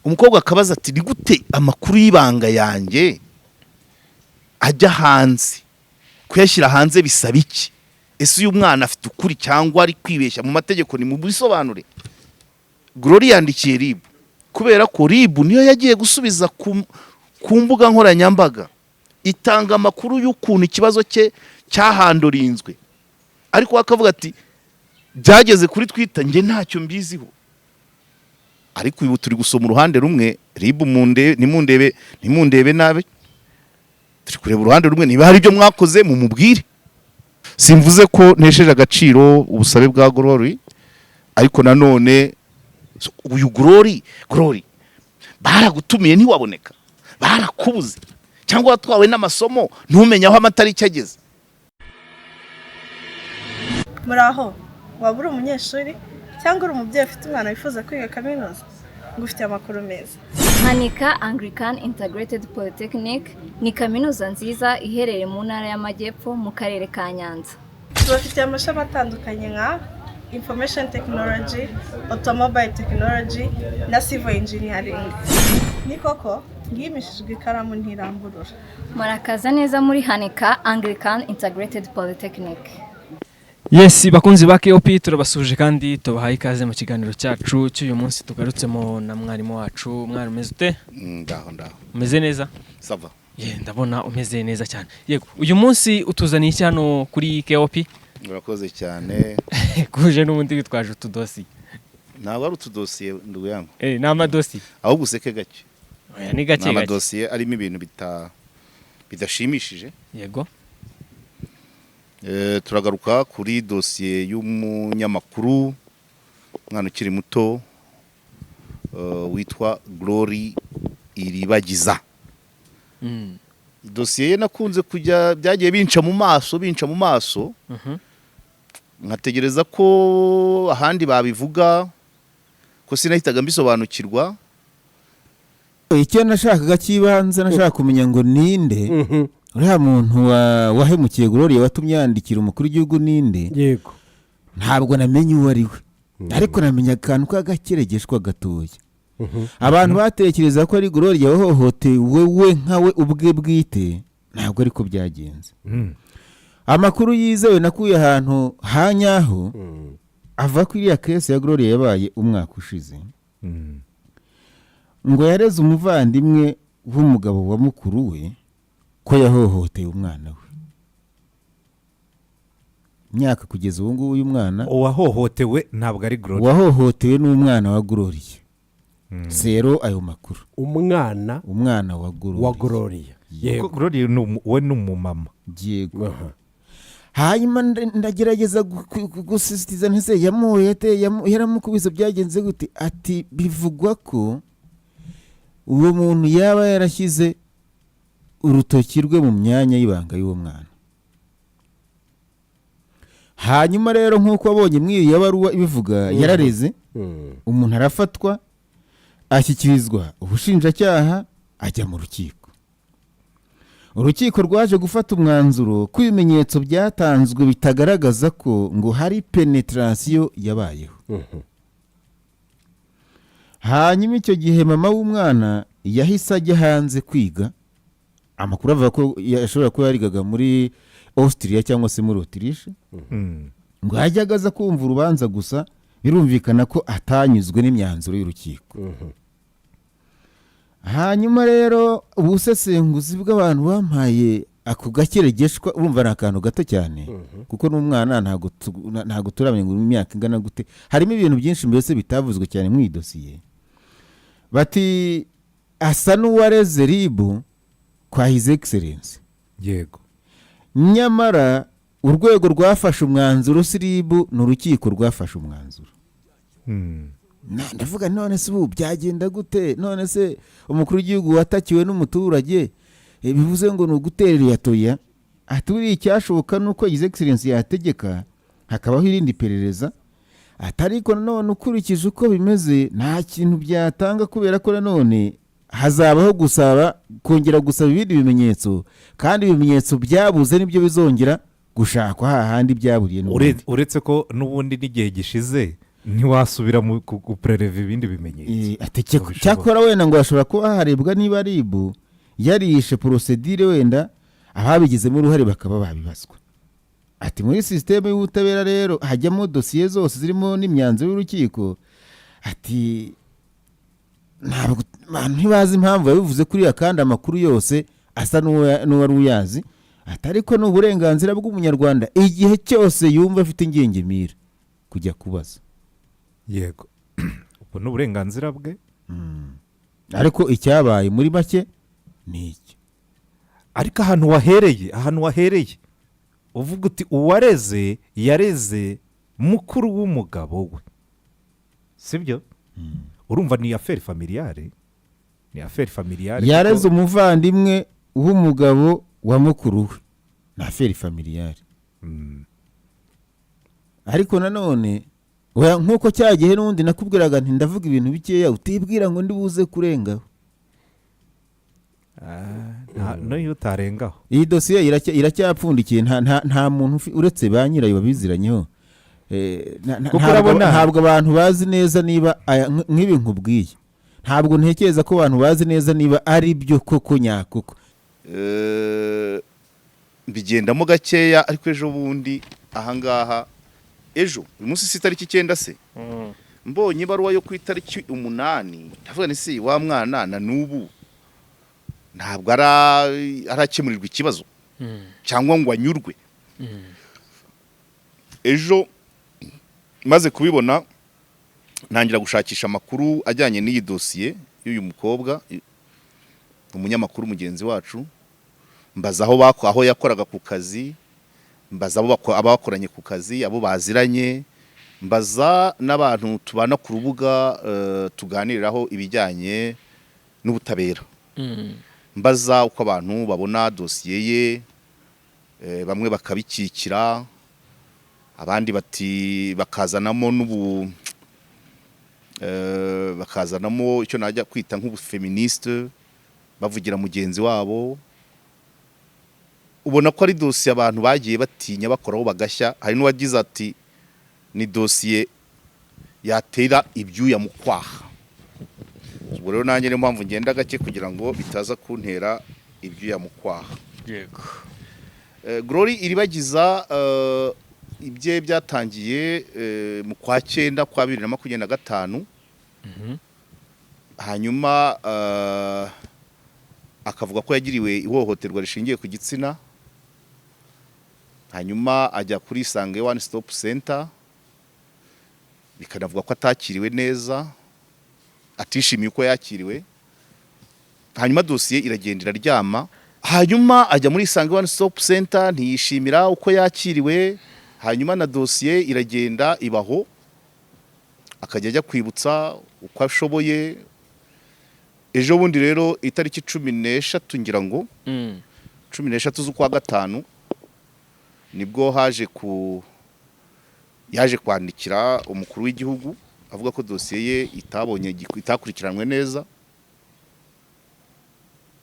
Umukobwa akabaza ati: "Ni gute amakuru y'ibanga yanjye ajya hanze? Kuyashyira hanze bisaba iki? Ese uyu mwana afite ukuri cyangwa ari kwibeshya mu mategeko? Ni mu bisobanure." Glory yandikiye RIB, kubera ko RIB niyo yagiye gusubiza ku mbuga nkoranyambaga, itanga amakuru y'ukuntu ikibazo cye cyahandorinzwe, ariko we akavuga ati: "Byageze kuri Twitter, njye ntacyo mbiziho." Ariko ubu turi gusoma uruhande rumwe. RIB munde, nimundebe, ntimundebe nabi, turi kureba uruhande rumwe. Niba hari ibyo mwakoze, mumubwire. Simvuze ko ntesheje agaciro ubusabe bwa Glory, ariko nanone uyu Glory, Glory, baragutumiye ntiwaboneka, barakubuze, cyangwa watwawe n'amasomo ntumenye aho amatariki ageze. Muraho. Waba uri umunyeshuri cyangwa uri umubyeyi ufite umwana wifuza kwiga kaminuza? Ngufitiye amakuru meza. Hanika Anglican Integrated Polytechnic ni kaminuza nziza iherereye mu Ntara y'Amajyepfo, mu Karere ka Nyanza. Tubafitiye amashami atandukanye nka Information Technology, Automobile Technology na Civil Engineering. Ni koko ngimishijwe ikaramu ntiramburura. Murakaza neza muri Hanika Anglican Integrated Polytechnic. Yes, bakunzi ba KOP, turabasuhuje kandi tubahaye ikaze mu kiganiro cyacu cy'uyu munsi. Tugarutsemo na mwarimu wacu. Mwari, umeze ute? Ndaho, ndaho. Umeze neza? Ça va. Ye, ndabona umeze neza cyane. Yego, uyu munsi utuzaniye iki hano kuri KOP? Murakoze cyane. Kuje n'ubundi witwaje utudosiye. Ntabwo ari utudosiye, ndugu yangu. Ni amadosiye. Ahubwo useke gake. Oya, ni gake Ni gake. amadosiye arimo ibintu bidashimishije. Turagaruka kuri dosiye y'umunyamakuru, umwana ukiri muto, witwa Glory Iribagiza. Dosiye ye nakunze kujya, byagiye binca mu maso, binca mu maso, nkategereza ko ahandi babivuga, ko sinahitaga mbisobanukirwa. Icyo nashakaga cy'ibanze, nashaka kumenya ngo ninde uriya muntu wahemukiye Gloria, watumye yandikira umukuru w'igihugu, ninde? Ntabwo namenye uwo ari we, ariko namenya akantu k'agakeregeshwa gatoya. Abantu batekereza ko ari Gloria wahohotewe we nka we ubwe bwite, ntabwo ariko byagenze. Amakuru yizewe nakuye ahantu ha nyaho ava ko iriya case ya Gloria yabaye umwaka ushize, ngo yareze umuvandimwe w'umugabo wa mukuru we ko yahohoteye umwana we. Imyaka kugeza ubu ngubu uyu mwana Uwahohotewe ntabwo ari Gloria? Uwahohotewe n'umwana wa Gloria sero ayo makuru. Umwana Umwana wa Gloria. wa Gloria. Kuko Gloria we ni umumama. Yego. Hanyuma ndagerageza gusisitiza, ntese yamuhuye ate? Yaramukubise? Byagenze gute? Ati bivugwa ko uwo muntu yaba yarashyize urutoki rwe mu myanya y'ibanga y'uwo mwana. Hanyuma rero, nk'uko wabonye muri iyo baruwa ibivuga, yarareze, umuntu arafatwa, ashyikirizwa ubushinjacyaha, ajya mu rukiko. Urukiko rwaje gufata umwanzuro ko ibimenyetso byatanzwe bitagaragaza ko ngo hari pénétration yabayeho. Hanyuma icyo gihe mama w'umwana yahise ajya hanze kwiga. Amakuru avuga ko yashobora kuba yarigaga muri Austria cyangwa se muri Autriche. Ngo yajyaga aza kumva urubanza gusa. Birumvikana ko atanyuzwe n'imyanzuro y'urukiko. Hanyuma rero ubusesenguzi bw'abantu bampaye ako gakeregeshwa, urumva ni akantu gato cyane, kuko n'umwana ntabwo turamenya ngo imyaka ingana gute. Harimo ibintu byinshi mbese bitavuzwe cyane mu iyi dosiye. Bati asa n'uwareze RIB kwa His Excellence. Nyamara urwego rwafashe umwanzuro si RIB, ni urukiko rwafashe umwanzuro. Ndavuga none se ubu byagenda gute? None se umukuru w'igihugu watakiwe n'umuturage, bivuze ngo ni uguterera iyatoya? Ati buriya icyashoboka ni uko His Excellence yategeka hakabaho irindi perereza. Ati ariko nanone ukurikije uko bimeze, nta kintu byatanga, kubera ko nanone hazabaho gusaba, kongera gusaba ibindi bimenyetso, kandi ibimenyetso byabuze nibyo bizongera gushakwa hahandi byaburiye n'ubundi. Uretse ko n'ubundi n'igihe gishize. Ntiwasubira mu gupreleva ibindi bimenyetso. Ati Ntibishoboka. Cyakora wenda ngo hashobora kuba harebwa niba RIB yarishe procédure, wenda ababigizemo uruhare bakaba babibazwa. Ati muri système y'ubutabera rero hajyamo dosiye zose zirimo n'imyanzuro y'urukiko. Ati ntabwo abantu ntibazi impamvu yabivuze kuriya, kandi amakuru yose asa n'uwari uyazi. Ati ariko ni uburenganzira bw'Umunyarwanda igihe cyose yumva afite ingingimira kujya kubaza. Yego, ubwo ni uburenganzira bwe. Ariko icyabaye muri make ni iki? Ariko ahantu wahereye uvuga uti uwareze yareze mukuru w'umugabo we, sibyo? Urumva ni affaire familiale, ni affaire familiale. Yareze umuvandimwe w'umugabo wa mukuru we, ni affaire familiale. Ariko nanone oya, nk'uko cya gihe n'ubundi nakubwiraga nti ndavuga ibintu bikeya, utibwira ngo ndi buze kurengaho. N'iyo utarengaho. Iyi dosiye iracyapfundikiye, nta muntu uretse ba nyirayo babiziranyeho. Kuko urabona- Ntabwo abantu bazi neza niba nk'ibi nkubwiye, ntabwo ntekereza ko abantu bazi neza niba ari byo koko nyakoko. Mbigendamo gakeya, ariko ejo bundi ahangaha, ejo, uyu munsi si itariki 9 se? Mbonye ibaruwa yo ku itariki 8, ndavuga ni si wa mwana na n'ubu ntabwo arakemurirwa ikibazo cyangwa ngo anyurwe. Ejo maze kubibona, ntangira gushakisha amakuru ajyanye n'iyi dosiye y'uyu mukobwa, umunyamakuru mugenzi wacu. Mbaza aho yakoraga ku kazi, mbaza abakoranye ku kazi, abo baziranye, mbaza n'abantu tubana ku rubuga tuganiriraho ibijyanye n'ubutabera, mbaza uko abantu babona dosiye ye. Bamwe bakabikikira, abandi bati bakazanamo n'ubu bakazanamo icyo najya kwita nk'ubuféministe, bavugira mugenzi wabo. Ubona ko ari dosiye abantu bagiye batinya bakoraho bagashya. Hari n'uwagize ati ni dosiye yatera ibyuya mu kwaha. Ubwo rero nanjye niyo mpamvu ngenda gake, kugira ngo bitaza kuntera ibyuya mu kwaha. Glory Iribagiza, ibye byatangiye mu kwa cyenda kwa 2025. Hanyuma akavuga ko yagiriwe ihohoterwa rishingiye ku gitsina, hanyuma ajya kuri Isange One Stop Center, bikanavuga ko atakiriwe neza, atishimiye uko yakiriwe. Hanyuma dosiye iragenda iraryama. Hanyuma ajya muri Isange One Stop Center, ntiyishimira uko yakiriwe, hanyuma na dosiye iragenda ibaho, akajya ajya kwibutsa uko ashoboye. Ejo bundi rero, itariki 13, ngira ngo 13 z'ukwa gatanu, nibwo haje ku yaje kwandikira umukuru w'igihugu avuga ko dosiye ye itabonye itakurikiranwe neza.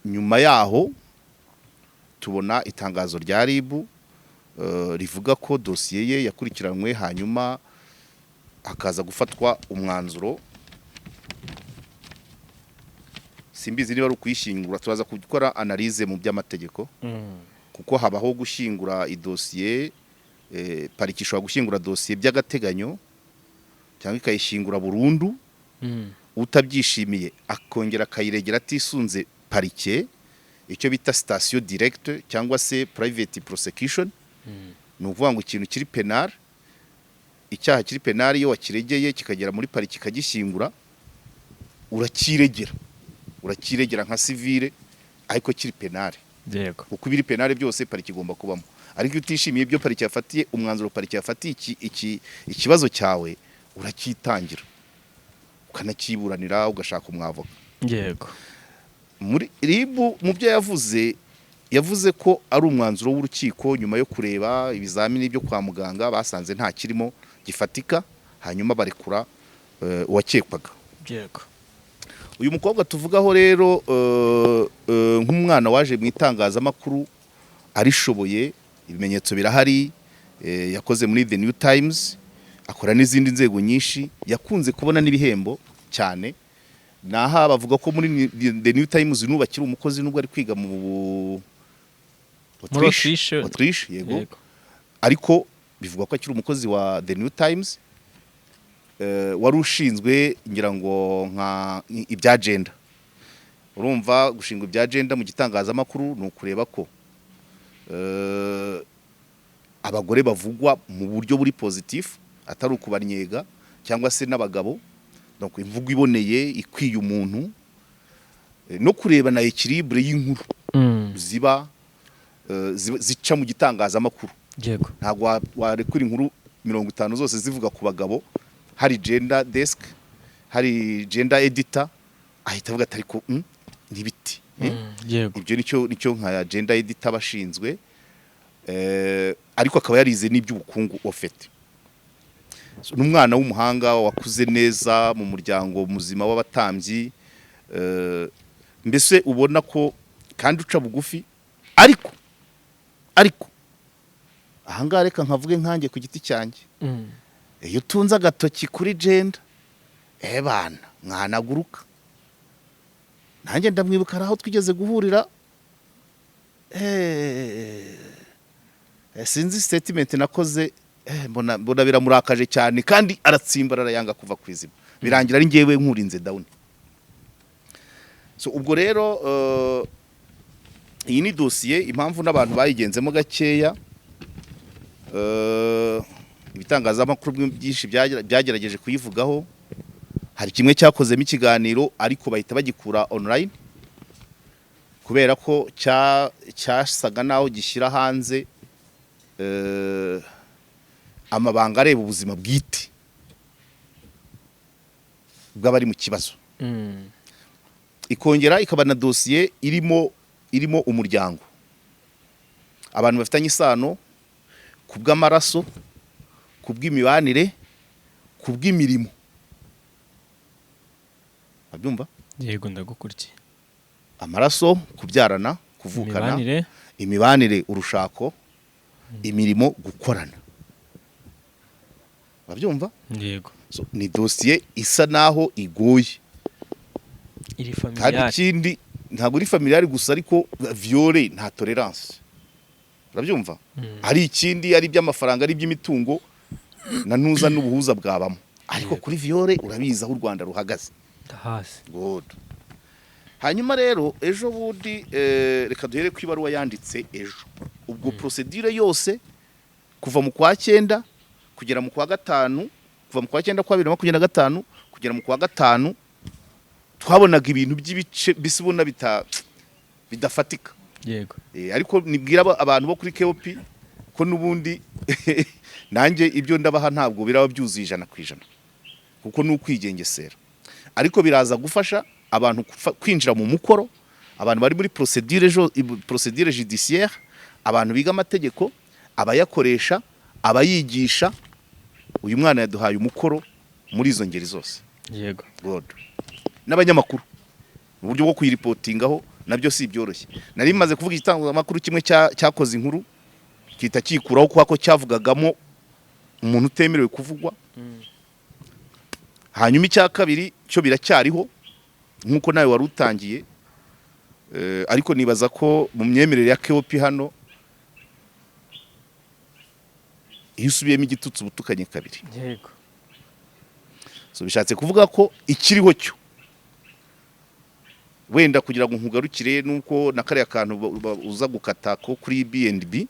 Nyuma yaho tubona itangazo rya RIB rivuga ko dosiye ye yakurikiranwe, hanyuma hakaza gufatwa umwanzuro. Simbizi niba ari ukuyishyingura, turaza gukora analyse mu by'amategeko, kuko habaho gushyingura idosiye. Pariki ishobora gushyingura dosiye by'agateganyo cyangwa ikayishyingura burundu. Utabyishimiye akongera akayiregera atisunze parike, icyo bita citation directe cyangwa se private prosecution. Ni ukuvuga ngo ikintu kiri pénal, icyaha kiri pénal, iyo wakiregeye kikagera muri pariki ikagishyingura, urakiregera nka civile ariko kiri pénal. Kuko ibiri pénal byose pariki igomba kubamo. Ariko iyo utishimiye ibyo pariki yafatiye umwanzuro, pariki yafatiye iki ikibazo cyawe, urakitangira ukanakiburanira, ugashaka umwavoka. Muri RIB, mu byo yavuze, yavuze ko ari umwanzuro w'urukiko nyuma yo kureba ibizamini byo kwa muganga, basanze nta kirimo gifatika, hanyuma barekura uwakekwaga. Uyu mukobwa tuvugaho rero, nk'umwana waje mu itangazamakuru arishoboye, ibimenyetso birahari, yakoze muri The New Times aho Akora n'izindi nzego nyinshi, yakunze kubona n'ibihembo cyane. Naha bavuga ko muri The New Times n'ubu akiri umukozi, nubwo ari kwiga mu Muri Autriche. Autriche, yego. Ariko bivugwa ko akiri umukozi wa The New Times, wari ushinzwe, ngira ngo, nka ibya gender. Urumva, gushinga ibya gender mu gitangazamakuru ni ukureba ko abagore bavugwa mu buryo buri positif, atari ukubannyega, cyangwa se n'abagabo. Donc imvugo iboneye ikwiye umuntu, no kureba na équilibre y'inkuru ziba zica mu gitangazamakuru. Ntabwo warekura inkuru 50 zose zivuga ku bagabo. Hari gender desk, hari gender editor, ahita avuga ati: "Ariko n'ibiti, eh?" Ibyo nicyo nka gender editor bashinzwe, ariko akaba yarize n'iby'ubukungu ofete. So, ni umwana w'umuhanga wakuze neza mu muryango muzima w'abatambyi, mbese ubona ko kandi uca bugufi. Ariko ahangaha reka nkavuge nkanjye ku giti cyanjye, iyo utunze agatoki kuri gender, bana mwanaguruka. Nanjye ndamwibuka, hari aho twigeze guhurira, sinzi statement nakoze, mbona biramurakaje cyane, kandi aratsimbarara yanga kuva ku izima, birangira ari njyewe nkurinze down. So ubwo rero, iyi ni dosiye impamvu n'abantu bayigenzemo gakeya, ibitangazamakuru byinshi byagerageje kuyivugaho. Hari kimwe cyakozemo ikiganiro, ariko bahita bagikura online kubera ko cyasaga naho gishyira hanze amabanga areba ubuzima bwite bw'abari mu kibazo. Ikongera ikaba na dosiye irimo umuryango, abantu bafitanye isano ku bw'amaraso, ku bw'imibanire, ku bw'imirimo. Urabyumva? Yego, ndagukurikiye. Amaraso, kubyarana, kuvukana. Imibanire. Imibanire, urushako, imirimo, gukorana. Urabyumva? Yego. So, ni dosiye isa naho igoye. Iri Kandi familiar. ikindi, ntabwo uri familiar gusa, ariko viol nta tolerance. Urabyumva? Ari ikindi, ari iby'amafaranga, ari iby'imitungo, na ntuza n'ubuhuza bwabamo, ariko kuri viol urabizi aho u Rwanda ruhagaze. Ndahazi. Good. Hanyuma rero ejo bundi, reka duhere ku ibaruwa yanditse ejo. Ubwo procedure yose kuva mu kwa cyenda kugera mu kwa gatanu, kuva mu kwa cyenda kwa 2025 kugera mu kwa gatanu, twabonaga ibintu by'ibice bisa, ubona bidafatika. Ariko nibwira abantu bo kuri KOP ko n'ubundi nanjye ibyo ndabaha ntabwo biraba byuzuye 100%, kuko ni ukwigengesera, ariko biraza gufasha abantu kwinjira mu mukoro, abantu bari muri procédure, procédure judiciaire, abantu biga amategeko, abayakoresha, abayigisha. Uyu mwana yaduhaye umukoro muri izo ngeri zose. Good. N'abanyamakuru mu buryo bwo kuyiripotingaho nabyo si ibyoroshye. Nari maze kuvuga igitangazamakuru kimwe cyakoze inkuru gihita kikuraho kubera ko cyavugagamo umuntu utemerewe kuvugwa. Hanyuma icya kabiri cyo biracyariho nk'uko nawe wari utangiye. Ariko nibaza ko mu myemerere ya KOP hano, iyo usubiyemo igitutsi uba utukanye kabiri. So bishatse kuvuga ko ikiriho cyo wenda kugira ngo nkugarukire nuko na kariya kantu uza gukata ko kuri B&B,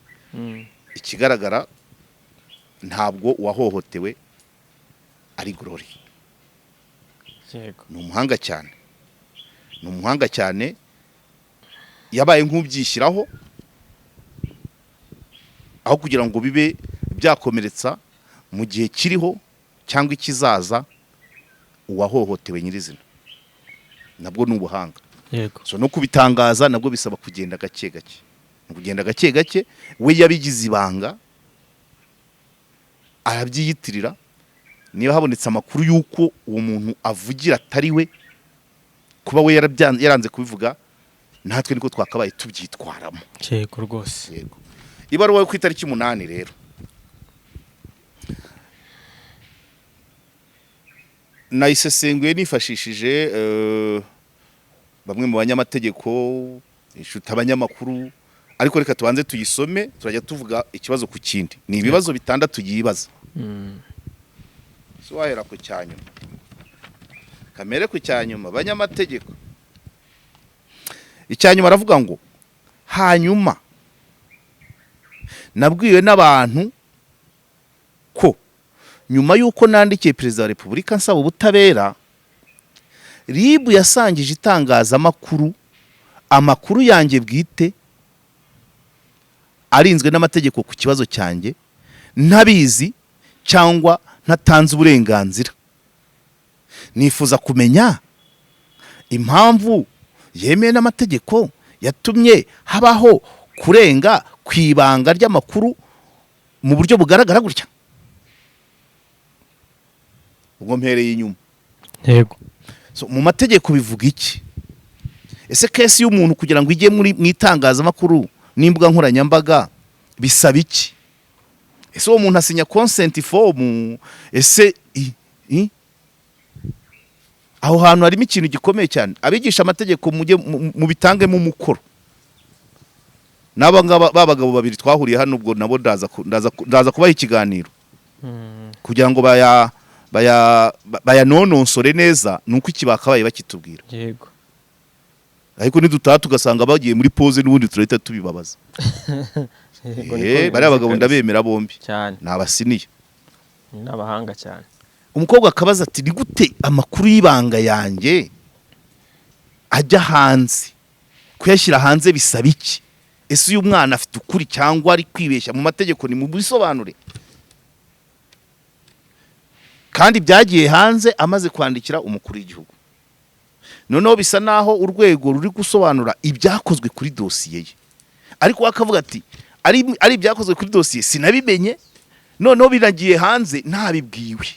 ikigaragara ntabwo uwahohotewe ari Glory. Ni umuhanga cyane, ni umuhanga cyane, yabaye nk'ubyishyiraho aho kugira ngo bibe byakomeretsa mu gihe kiriho cyangwa ikizaza uwahohotewe nyirizina. Nabwo ni ubuhanga. So no kubitangaza nabwo bisaba kugenda gake gake. Ni kugenda gake gake. We yabigize ibanga, arabyiyitirira. Niba habonetse amakuru y'uko uwo muntu avugira atari we, kuba we yaranze kubivuga, natwe niko twakabaye tubyitwaramo. Yego rwose. Yego. Ibaruwa yo ku itariki 8 rero. Nayisesenguye nifashishije bamwe mu banyamategeko, inshuti, abanyamakuru, ariko reka tubanze tuyisome, turajya tuvuga ikibazo ku kindi. Ni ibibazo bitandatu yibaza. Si wahera ku cyanyuma, kamere ku cyanyuma, abanyamategeko. Icyanyuma aravuga ngo: "Hanyuma nabwiwe n'abantu ko nyuma y'uko nandikiye Perezida wa Repubulika nsaba ubutabera, RIB yasangije itangazamakuru amakuru yanjye bwite arinzwe n'amategeko ku kibazo cyanjye, ntabizi cyangwa ntatanze uburenganzira. Nifuza kumenya impamvu yemewe n'amategeko yatumye habaho kurenga ku ibanga ry'amakuru mu buryo bugaragara gutya." Ubwo mpereye inyuma. So, mu mategeko bivuga iki? Ese case y'umuntu kugira ngo ijye muri mu itangazamakuru n'imbuga nkoranyambaga bisaba iki? Ese uwo muntu asinya consent form? Ese aho hantu harimo ikintu gikomeye cyane. Abigisha amategeko, mujye mubitangemo umukoro. N'aba ngaba, ba bagabo babiri twahuriye hano, ubwo nabo ndaza kubaha ikiganiro kugira ngo bayanonosore neza, nuko iki bakabaye bakitubwira. Ariko nidutaha tugasanga bagiye muri pause, n'ubundi turahita tubibabaza. Yego, niko Bariya bimeze bagabo kabisa. ndabemera bombi. Cyane. Ni abasiniya. Ni n'abahanga cyane. Umukobwa akabaza ati: "Ni gute amakuru y'ibanga yanjye ajya hanze? Kuyashyira hanze bisaba iki? Ese uyu mwana afite ukuri cyangwa ari kwibeshya? Mu mategeko ni mu bisobanure." Kandi byagiye hanze amaze kwandikira umukuru w'igihugu. Noneho bisa naho urwego ruri gusobanura ibyakozwe kuri dosiye ye, ariko we akavuga ati: Ari ibyakozwe kuri dosiye sinabimenye, noneho biragiye hanze ntabibwiwe."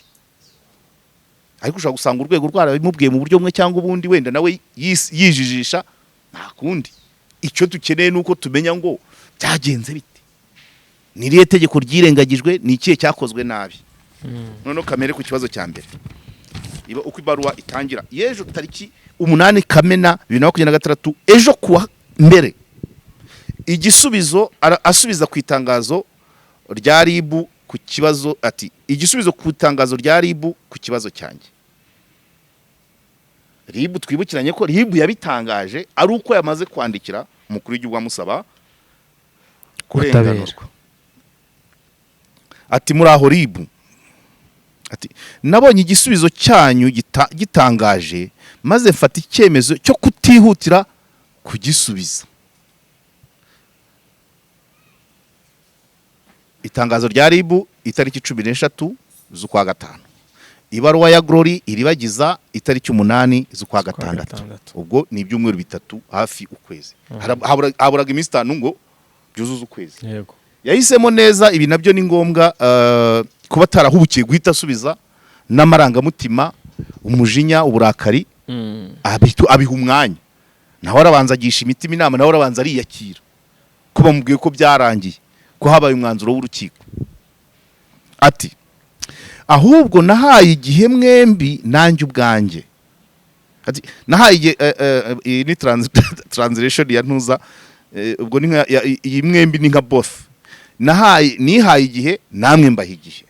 Ariko ushobora gusanga urwego rwarabimubwiye mu buryo bumwe cyangwa ubundi, wenda nawe yijijisha. Nta kundi, icyo dukeneye ni uko tumenya ngo byagenze bite, ni irihe tegeko ryirengagijwe, ni ikihe cyakozwe nabi. Noneho kamere ku kibazo cya mbere. Iba uko ibaruwa itangira y'ejo tariki 8 Kamena 2026, ejo kuwa mbere. Igisubizo, asubiza ku itangazo rya RIB ku kibazo, ati: "Igisubizo ku itangazo rya RIB ku kibazo cyanjye." RIB, twibukiranye ko RIB yabitangaje ari uko yamaze kwandikira umukuru w'igihugu amusaba kurenganurwa. Ati: "Muri aho RIB," ati, "nabonye igisubizo cyanyu gitangaje, maze mfata icyemezo cyo kutihutira kugisubiza." Itangazo rya RIB itariki 13 z'ukwa gatanu, ibaruwa ya Glory Iribagiza itariki 8 z'ukwa gatandatu. Gatandatu. Ubwo ni ibyumweru 3, hafi ukwezi. Haburaga iminsi 5 ngo byuzuze ukwezi. Yahisemo neza. Ibi nabyo ni ngombwa, kuba atarahubukiye guhita asubiza n'amarangamutima, umujinya, uburakari. Abiha umwanya, nawe arabanza agisha imitima inama, nawe arabanza ariyakira ko bamubwiye ko byarangiye, ko habaye umwanzuro w'urukiko. Ati: "Ahubwo nahaye igihe mwembi nanjye ubwanjye." Ati: "Nahaye igihe." Iyi ni translation ya ntuza, ubwo ni nka iyi mwembi ni nka both. Nahaye, nihaye igihe, namwe mbaha igihe,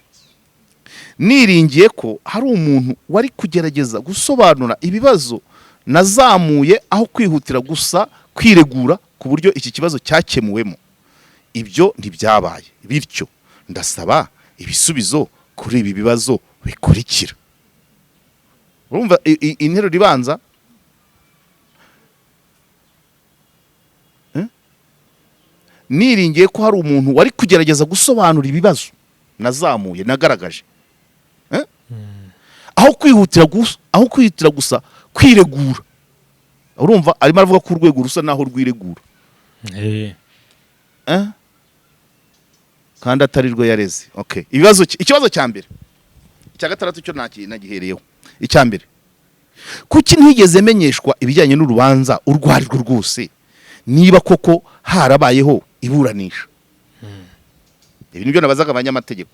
niringiye ko hari umuntu wari kugerageza gusobanura ibibazo nazamuye aho kwihutira gusa kwiregura ku buryo iki kibazo cyakemuwemo. Ibyo ntibyabaye, bityo ndasaba ibisubizo kuri ibi bibazo bikurikira. Urumva interuro ibanza. Eh? Niringiye ko hari umuntu wari kugerageza gusobanura ibibazo nazamuye, nagaragaje. Eh? Aho kwihutira gusa kwiregura. Urumva arimo aravuga ko urwego rusa naho rwiregura. Eh? Kandi atari rwo yareze. Okay, ibibazo, ikibazo cya mbere, icya gatandatu cyo nagihereyeho. Icya mbere: kuki ntigeze menyeshwa ibijyanye n'urubanza urwo ari rwo rwose, niba koko harabayeho iburanisha? Ibi nibyo nabazaga abanyamategeko.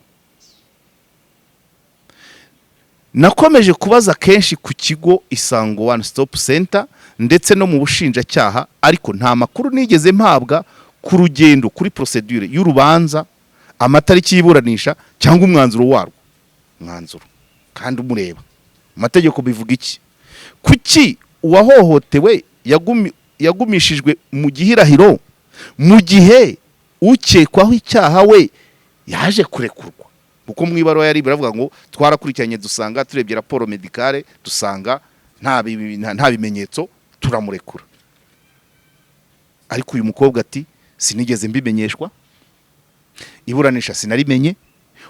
Nakomeje kubaza kenshi ku kigo Isango One Stop Center ndetse no mu bushinjacyaha, ariko nta makuru nigeze mpabwa ku rugendo, kuri procedure y'urubanza, amatariki y'iburanisha cyangwa umwanzuro warwo. Umwanzuro kandi umureba amategeko bivuga iki? Kuki uwahohotewe yagumishijwe mu gihirahiro mu gihe ukekwaho icyaha we yaje kurekurwa? Kuko mu ibaruwa yari baravuga ngo twarakurikiranye, dusanga turebye rapport médicale, dusanga nta bimenyetso, turamurekura. Ariko uyu mukobwa ati: "Sinigeze mbimenyeshwa, iburanisha sinarimenye,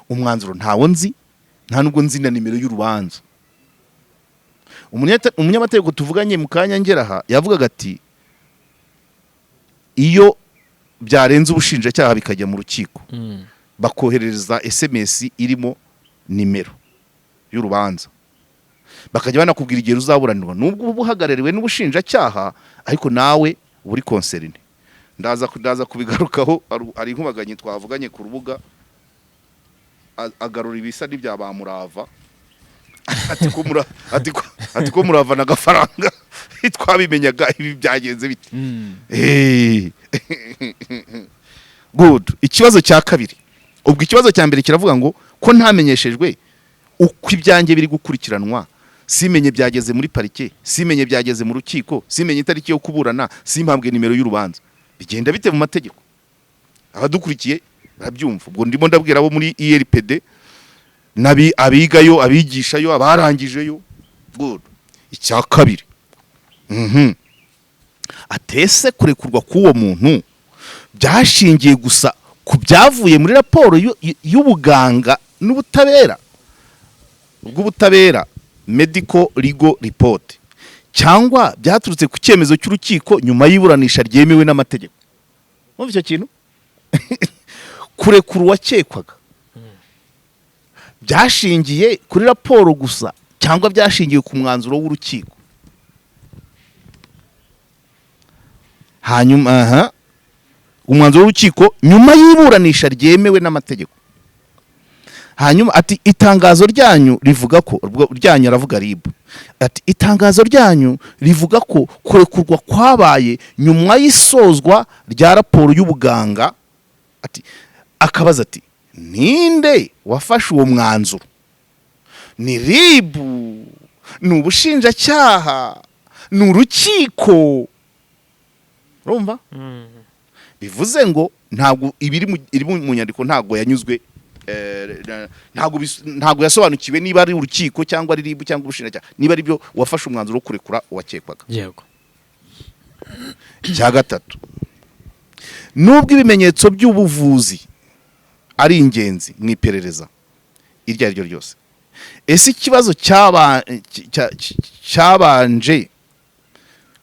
umwanzuro ntawo nzi, nta nubwo nzi na nimero y'urubanza." Umunyamategeko tuvuganye mu kanya ngera aha yavugaga ati: "Iyo byarenze ubushinjacyaha bikajya mu rukiko, bakoherereza SMS irimo nimero y'urubanza, bakajya banakubwira igihe ruzaburanirwa, nubwo uba uhagarariwe n'ubushinjacyaha, ariko nawe uba uri concerné." Ndaza kubigarukaho. Hari inkubaganyi twavuganye ku rubuga, agarura ibisa n'ibya ba Murava, ati ko Murava na Gafaranga twabimenyaga, ibi byagenze bite? Good. Ikibazo cya kabiri, ubwo ikibazo cya mbere kiravuga ngo ko ntamenyeshejwe uko ibyanjye biri gukurikiranwa, simenye byageze muri parike, simenye byageze mu rukiko, simenye itariki yo kuburana, simpabwe nimero y'urubanza, bigenda bite mu mategeko? Abadukurikiye barabyumva. Ubwo ndimo ndabwira abo muri ILPD nabi, abigayo, abigishayo, abarangijeyo. Good. Icya kabiri, atese kurekurwa k'uwo muntu byashingiye gusa ku byavuye muri raporo y'ubuganga n'ubutabera bw'ubutabera, medical legal report, cyangwa byaturutse ku cyemezo cy'urukiko nyuma y'iburanisha ryemewe n'amategeko? Mwumva icyo kintu, kurekura uwakekwaga byashingiye kuri raporo gusa cyangwa byashingiye ku mwanzuro w'urukiko? Hanyuma aha, umwanzuro w'urukiko nyuma y'iburanisha ryemewe n'amategeko. Hanyuma ati: "Itangazo ryanyu rivuga ko," ubwo ryanyu aravuga RIB, ati: "Itangazo ryanyu rivuga ko kurekurwa kwabaye nyuma y'isozwa rya raporo y'ubuganga." Ati, akabaza ati: "Ninde wafashe uwo mwanzuro? Ni RIB? Ni ubushinjacyaha? Ni urukiko?" Urumva, bivuze ngo ntabwo ibiri iri mu nyandiko ntabwo yanyuzwe, ntabwo yasobanukiwe niba ari urukiko cyangwa ari RIB cyangwa ubushinjacyaha, niba ari byo wafashe umwanzuro wo kurekura uwakekwaga. Icya gatatu, nubwo ibimenyetso by'ubuvuzi ari ingenzi mu iperereza iryo ari ryo ryose, ese ikibazo cyabanje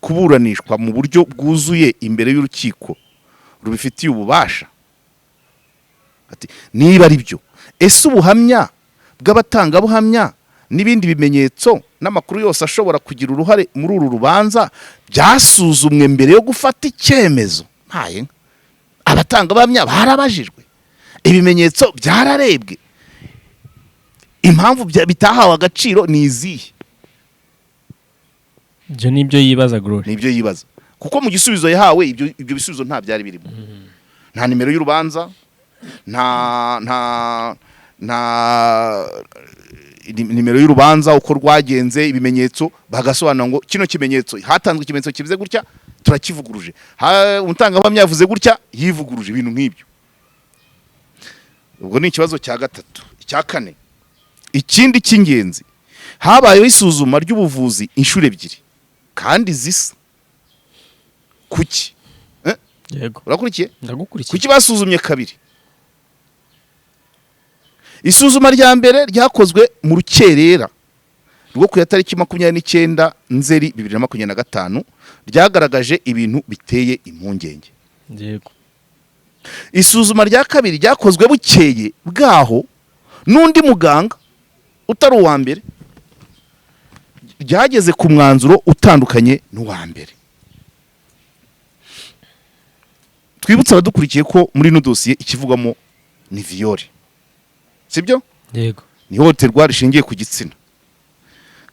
kuburanishwa mu buryo bwuzuye imbere y'urukiko rubifitiye ububasha? Ati: "Niba ari byo, ese ubuhamya bw'abatangabuhamya n'ibindi bimenyetso n'amakuru yose ashobora kugira uruhare muri uru rubanza byasuzumwe mbere yo gufata icyemezo?" Ntaye nka abatangabuhamya barabajijwe, ibimenyetso byararebwe, impamvu bitahawe agaciro ni izihe? Ibyo ni ibyo yibaza Glory. Ni ibyo yibaza, kuko mu gisubizo yahawe ibyo bisubizo nta byari birimo, nta nimero y'urubanza, nta nimero y'urubanza, uko rwagenze, ibimenyetso bagasobanura ngo kino kimenyetso, hatanzwe ikimenyetso kivuze gutya, turakivuguruje, umutangabuhamya yavuze gutya, yivuguruje, ibintu nk'ibyo. Ubwo ni ikibazo cya gatatu. Icya kane, ikindi cy'ingenzi, habayeho isuzuma ry'ubuvuzi inshuro ebyiri kandi zisa, kuki? Yego. Urakurikiye? Ndagukurikiye. Kuki basuzumye kabiri? Isuzuma rya mbere ryakozwe mu rukerera rwo ku ya tariki 29 Nzeri 2025, ryagaragaje ibintu biteye impungenge. Isuzuma rya kabiri ryakozwe bukeye bwaho n'undi muganga utari uwa mbere, ryageze ku mwanzuro utandukanye n'uwa mbere. Twibutse abadukurikiye ko muri ino dosiye ikivugwamo ni viol, sibyo? Yego. Ni ihohoterwa rishingiye ku gitsina.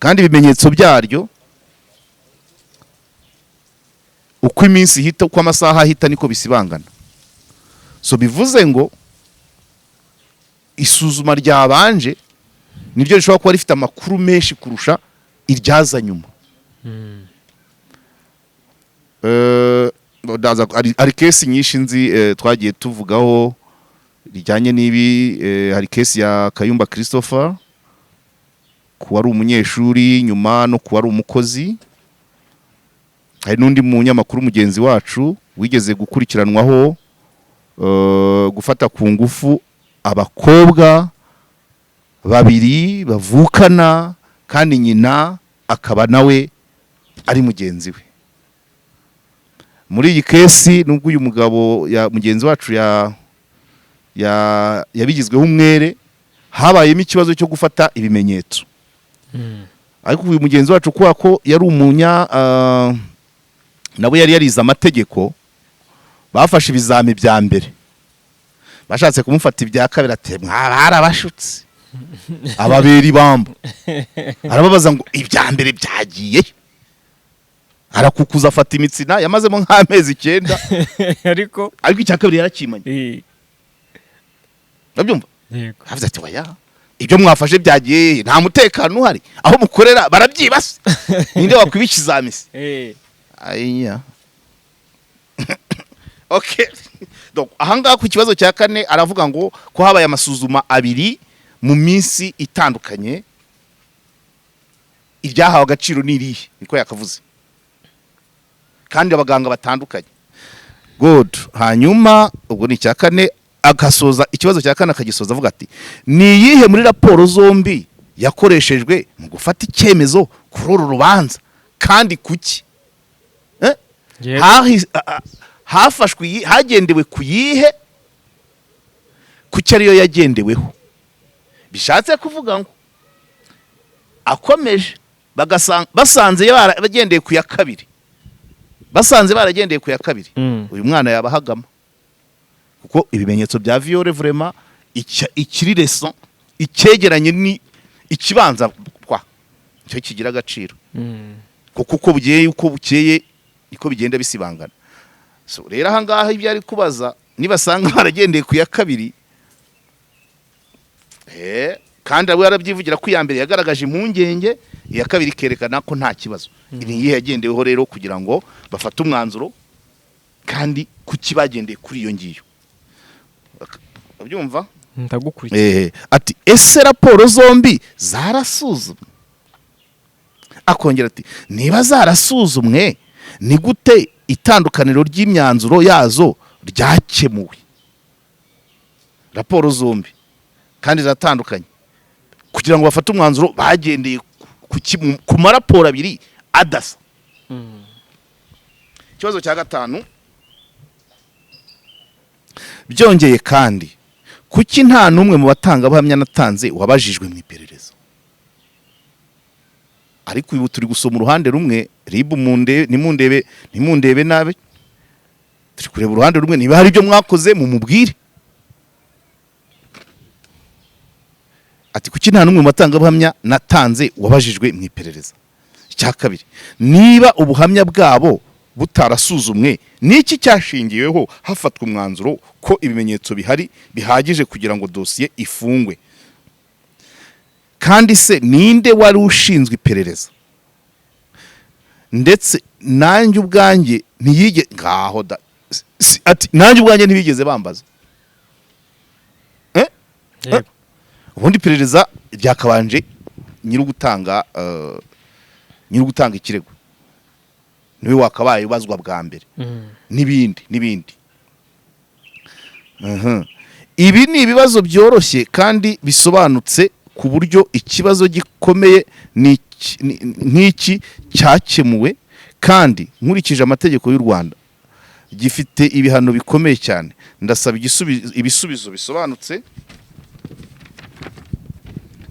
Kandi ibimenyetso byaryo, uko iminsi ihita, uko amasaha ahita, niko bisibangana. So bivuze ngo isuzuma ryabanje niryo rishobora kuba rifite amakuru menshi kurusha iryaza nyuma. Hari case nyinshi nzi twagiye tuvugaho rijyanye n'ibi. Hari case ya Kayumba Christopher, ku wari umunyeshuri, nyuma no ku wari umukozi. Hari n'undi munyamakuru mugenzi wacu wigeze gukurikiranwaho gufata ku ngufu abakobwa babiri bavukana, kandi nyina akaba nawe ari mugenzi we. Muri iyi case, nubwo uyu mugabo ya mugenzi wacu ya yabigizweho umwere, habayemo ikibazo cyo gufata ibimenyetso. Ariko uyu mugenzi wacu, kubera ko yari umunya nawe yari yarize amategeko, bafashe ibizami bya mbere, bashatse kumufata ibya kabiri, ati: "Mwarabashutse." Ababera ibambo, arababaza ngo: "Ibya mbere byagiye?" Arakukuza, afata imitsina yamazemo nk'amezi 9. Ariko Ariko icya kabiri yarakimanye. Urabyumva? Yego. Avuze ati: "Oya, ibyo mwafashe byagiye? Nta mutekano uhari aho mukorera, barabyibase, ninde wakwiba ikizamisi?" Ayinya, okay. Donc ahangaha ku kibazo cya kane aravuga ngo ko habaye amasuzuma abiri mu minsi itandukanye, iryahawe agaciro ni irihe? Niko yakavuze, kandi abaganga batandukanye. Good. Hanyuma ubwo ni icya kane. Agasoza ikibazo cya kane, akagisoza avuga ati: "Ni iyihe muri raporo zombi yakoreshejwe mu gufata icyemezo kuri uru rubanza, kandi kuki?" Eh? Yego. Hafashwe iyi, hagendewe ku yihe? Kuki ariyo yagendeweho? Bishatse kuvuga ngo akomeje basanze bagendeye ku ya kabiri, basanze baragendeye ku ya kabiri, uyu mwana yabahagama, kuko ibimenyetso bya viol vraiment ikiri récent, icyegeranye ni ikibanza kwa icyo kigira agaciro, kuko uko bukeye, uko bukeye niko bigenda bisibangana. So rero ahangaha ibyo ari kubaza, nibasanga baragendeye ku ya kabiri, kandi we yarabyivugira ko iya mbere yagaragaje impungenge, iya kabiri ikerekana ko nta kibazo, ni iyihe yagendeweho rero kugira ngo bafate umwanzuro, kandi kuki bagendeye kuri iyo ngiyo? Ubyumva? Ndagukurikiye. Ati: "Ese raporo zombi zarasuzumwe?" Akongera ati: "Niba zarasuzumwe, ni gute itandukaniro ry'imyanzuro yazo ryakemuwe?" Raporo zombi kandi ziratandukanye, kugira ngo bafate umwanzuro bagendeye ku maraporo abiri adasa. Ikibazo cya gatanu: "Byongeye kandi, kuki nta n'umwe mu batangabuhamya natanze wabajijwe mu iperereza?" Ariko ubu turi gusoma uruhande rumwe. RIB munde, ntimundebe, ntimundebe nabi, turi kureba uruhande rumwe. Niba hari ibyo mwakoze mumubwire. Ati: "Kuki nta n'umwe mu batangabuhamya natanze wabajijwe mu iperereza?" Icya kabiri: "Niba ubuhamya bwabo butarasuzumwe, niki cyashingiweho hafatwa umwanzuro ko ibimenyetso bihari bihagije kugira ngo dosiye ifungwe? Kandi se ninde wari ushinzwe iperereza?" Ndetse nanjye ubwanjye ntiyige ngaho da. Ati: "Nanjye ubwanjye ntibigeze bambaza." Eh? Yego. Ubundi iperereza ryakabanje nyiri ugutanga ikirego, niwe wakabaye ubazwa bwa mbere, n'ibindi n'ibindi. Ibi ni ibibazo byoroshye kandi bisobanutse, ku buryo ikibazo gikomeye nk'iki cyakemuwe, kandi nkurikije amategeko y'u Rwanda gifite ibihano bikomeye cyane. Ndasaba ibisubizo bisobanutse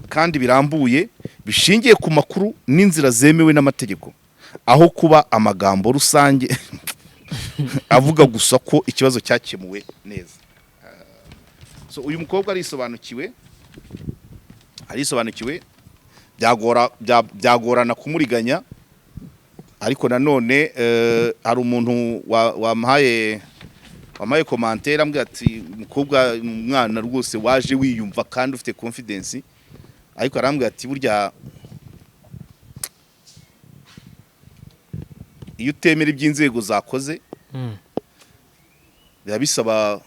kandi birambuye, bishingiye ku makuru n'inzira zemewe n'amategeko, aho kuba amagambo rusange avuga gusa ko ikibazo cyakemuwe neza. So uyu mukobwa arisobanukiwe, arisobanukiwe. Byagorana kumuriganya, ariko nanone hari umuntu wampaye commentaire, ambwira ati: "Umukobwa, umwana rwose waje wiyumva kandi ufite confidence." Ariko arambwira ati: "Burya iyo utemera iby'inzego zakoze, biba bisaba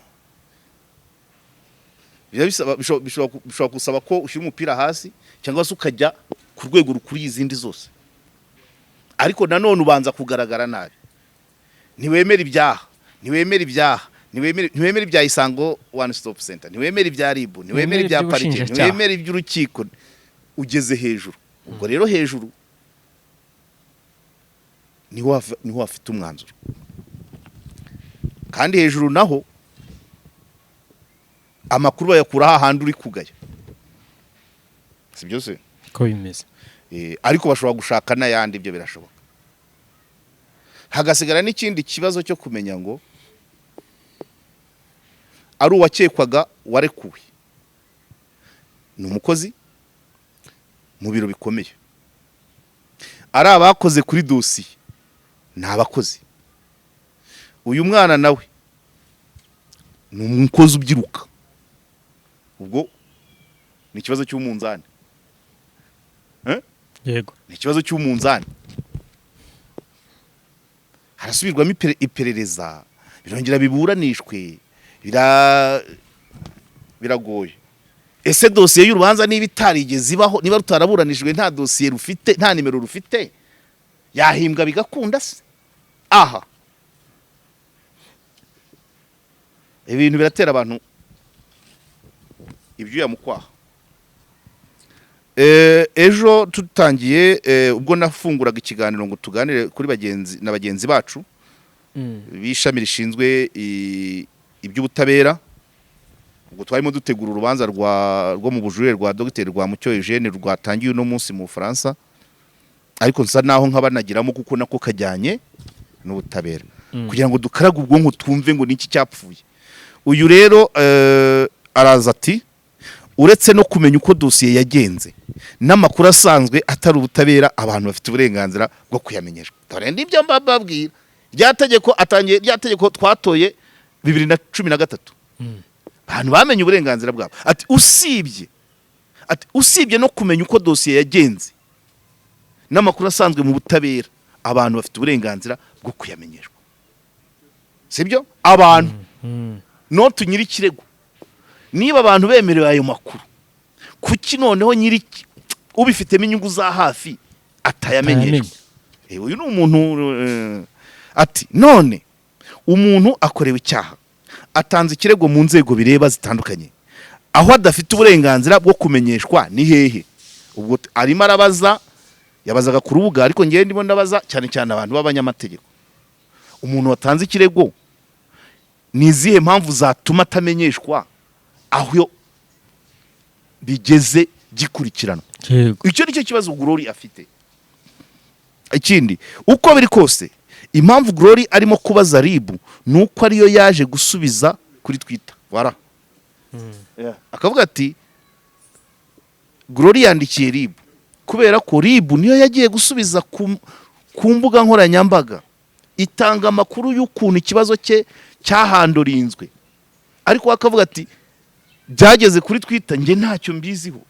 bishobora gusaba ko ushyira umupira hasi cyangwa se ukajya ku rwego rukuriye izindi zose, ariko nanone ubanza kugaragara nabi. Ntiwemera ibyaha, ntiwemera ibyaha, ntiwemera ibya Isango One Stop Center, ntiwemera ibya RIB, ntiwemera ibya parike, iby'ubushinjacyaha. Ntiwemera iby'urukiko, ugeze hejuru. Ubwo rero hejuru niho hafite umwanzuro, kandi hejuru naho amakuru bayakura hahandi uri kugaya, si byo se?" Ko bimeze. Ariko bashobora gushaka n'ayandi, ibyo birashoboka. Hagasigara n'ikindi kibazo cyo kumenya ngo ari uwakekwaga warekuwe ni umukozi mu biro bikomeye, ari abakoze kuri dosiye ni abakozi, uyu mwana nawe ni umukozi ubyiruka. Ubwo ni ikibazo cy'umunzani. Yego. Ni ikibazo cy'umunzani. Harasubirwamo iperereza, birongera biburanishwe, biragoye. Ese dosiye y'urubanza niba itarigeze ibaho, niba rutaraburanijwe, nta dosiye rufite, nta nimero rufite, yahimbwa bigakunda se? Aha ibintu biratera abantu ibyuya mu kwaha. Ejo tutangiye, ubwo nafunguraga ikiganiro ngo tuganire kuri bagenzi na bagenzi bacu b'ishami rishinzwe iby'ubutabera, ubwo twarimo dutegura urubanza rwo mu bujurire rwa Dr Rwamucyo Eugene rwatangiye uno munsi mu Bufaransa, ariko nsa naho nkabanagiramo kuko nako kajyanye n'ubutabera, kugira ngo dukarage ubwonko twumve ngo niki cyapfuye. Uyu rero araza ati: "Uretse no kumenya uko dosiye yagenze, n'amakuru asanzwe atari ubutabera abantu bafite uburenganzira bwo kuyamenyeshwa." Dore nibyo mbabwira, rya tegeko atangiye, rya tegeko twatoye 2013, abantu bamenye uburenganzira bwabo. Ati: "Usibye no kumenya uko dosiye yagenze, n'amakuru asanzwe mu butabera abantu bafite uburenganzira bwo kuyamenyeshwa." Sibyo? Abantu, not nyiri ikirego. Niba abantu bemerewe ayo makuru, kuki noneho nyiri ubifitemo inyungu za hafi atayamenyeshwa? Uyu ni umuntu ati: "None umuntu akorewe icyaha, atanze ikirego mu nzego bireba zitandukanye, aho adafite uburenganzira bwo kumenyeshwa ni hehe?" Ubwo arimo arabaza, yabazaga ku rubuga, ariko ngewe ndimo ndabaza cyane cyane abantu b'abanyamategeko. Umuntu watanze ikirego, ni izihe mpamvu zatuma atamenyeshwa aho bigeze gikurikiranwa? Icyo ni cyo kibazo Glory afite. Ikindi, uko biri kose, impamvu Glory arimo kubaza RIB ni uko ariyo yaje gusubiza kuri Twitter. Wara akavuga ati: "Glory yandikiye RIB kubera ko RIB niyo yagiye gusubiza ku mbuga nkoranyambaga, itanga amakuru y'ukuntu ikibazo cye cyahandorinzwe." Ariko we akavuga ati: "Byageze kuri Twitter, njye ntacyo mbiziho."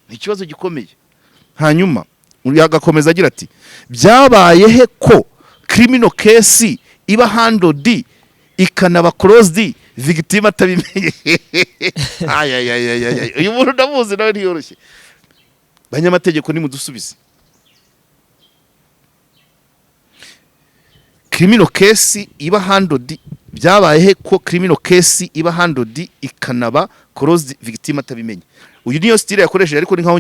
Ni ikibazo gikomeye. Hanyuma agakomeza agira ati: "Byabaye he ko criminal case iba handled ikanaba closed victim atabimenye?" Ayayayayay, uyu muntu ndamuzi, nawe ntiyoroshye. Banyamategeko, nimudusubize. Criminal case iba handled, byabaye he ko criminal case iba handled ikanaba closed victim atabimenye? Uyu niyo style yakoresheje, ariko ni nkaho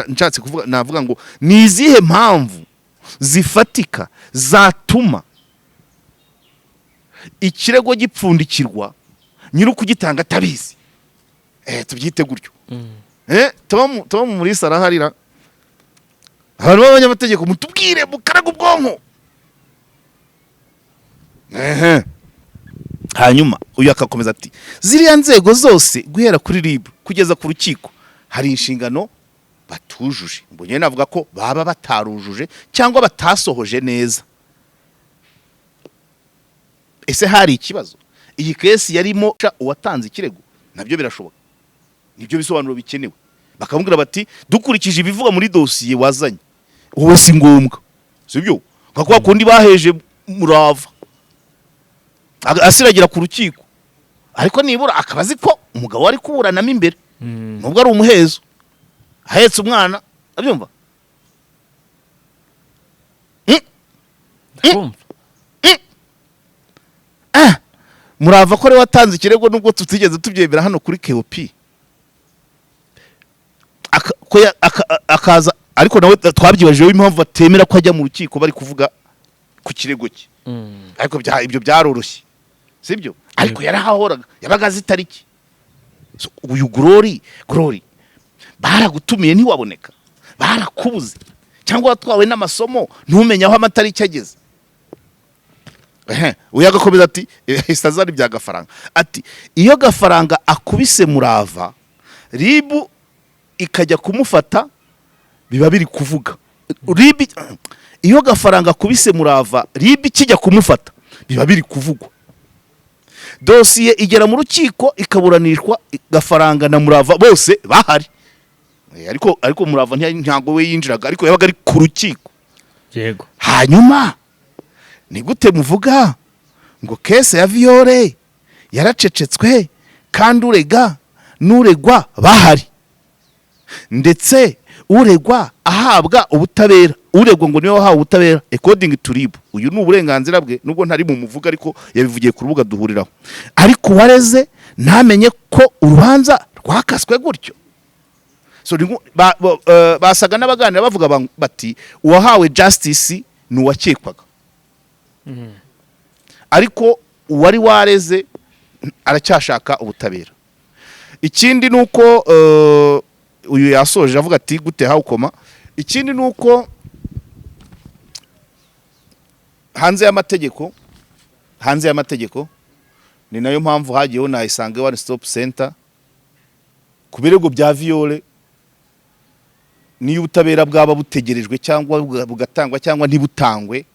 nshatse kuvuga, navuga ngo ni izihe mpamvu zifatika zatuma ikirego gipfundikirwa nyiri ukugitanga atabizi? Tubyite gutyo. Tuba muri saraharira abantu b'abanyamategeko, mutubwire, mukaraga ubwonko. Ehe. Hanyuma uyu akakomeza ati: "Ziriya nzego zose guhera kuri RIB kugeza ku rukiko hari inshingano Batujuje. Mbonye navuga ko baba batarujuje cyangwa batasohoje neza. Ese hari ikibazo? Iyi case yarimo uwatanze ikirego, nabyo birashoboka, nibyo bisobanuro bikenewe. Bakamubwira bati: "Dukurikije ibivuga muri dosiye wazanye, wowe si ngombwa." Sibyo? Nka kwa kundi baheje Murava, asiragira ku rukiko, ariko nibura akaba azi ko umugabo ari kuburanamo imbere, nubwo ari umuhezo ahetse umwana, abyumva. Ndakumva. Ah, Murava ko ariwe watanze ikirego, nubwo tutigeze tubyemera hano kuri KOP, akaza, ariko nawe twabyibajijeho impamvu batemera ko ajya mu rukiko bari kuvuga ku kirego cye. Ariko ibyo byaroroshye, sibyo? Ariko yarahahoraga, yabaga azi itariki. So, uyu Glory, Glory, baragutumiye ntiwaboneka, barakubuze, cyangwa watwawe n'amasomo ntumenye aho amatariki ageze. Ehe, uyu agakomeza ati isazari bya Gafaranga, ati: "Iyo Gafaranga akubise Murava, RIB ikajya kumufata, biba biri kuvuga RIB. Iyo Gafaranga akubise Murava, RIB ikijya kumufata, biba biri kuvugwa. Dosiye igera mu rukiko ikaburanishwa Gafaranga na Murava bose bahari." Ariko Murava ntabwo we yinjiraga, ariko yabaga ari ku rukiko. Hanyuma ni gute muvuga ngo case ya viol yaracecetswe kandi urega n'uregwa bahari, ndetse uregwa ahabwa ubutabera? Uregwa ngo niwe wahawe ubutabera according to RIB. Uyu ni uburenganzira bwe, nubwo ntari mu muvuga, ariko yabivugiye ku rubuga duhuriraho. Ariko uwareze ntamenye ko urubanza rwakaswe gutyo. So basaga n'abaganira bavuga bati uwahawe justice ni uwakekwaga, ariko uwari wareze aracyashaka ubutabera. Ikindi ni uko uyu yasoje avuga ati gute hawukoma. Ikindi ni uko hanze y'amategeko, ni nayo mpamvu hagiyeho na Isange One Stop Center ku birego bya viol. Niyo ubutabera bwaba butegerejwe cyangwa bugatangwa cyangwa ntibutangwe,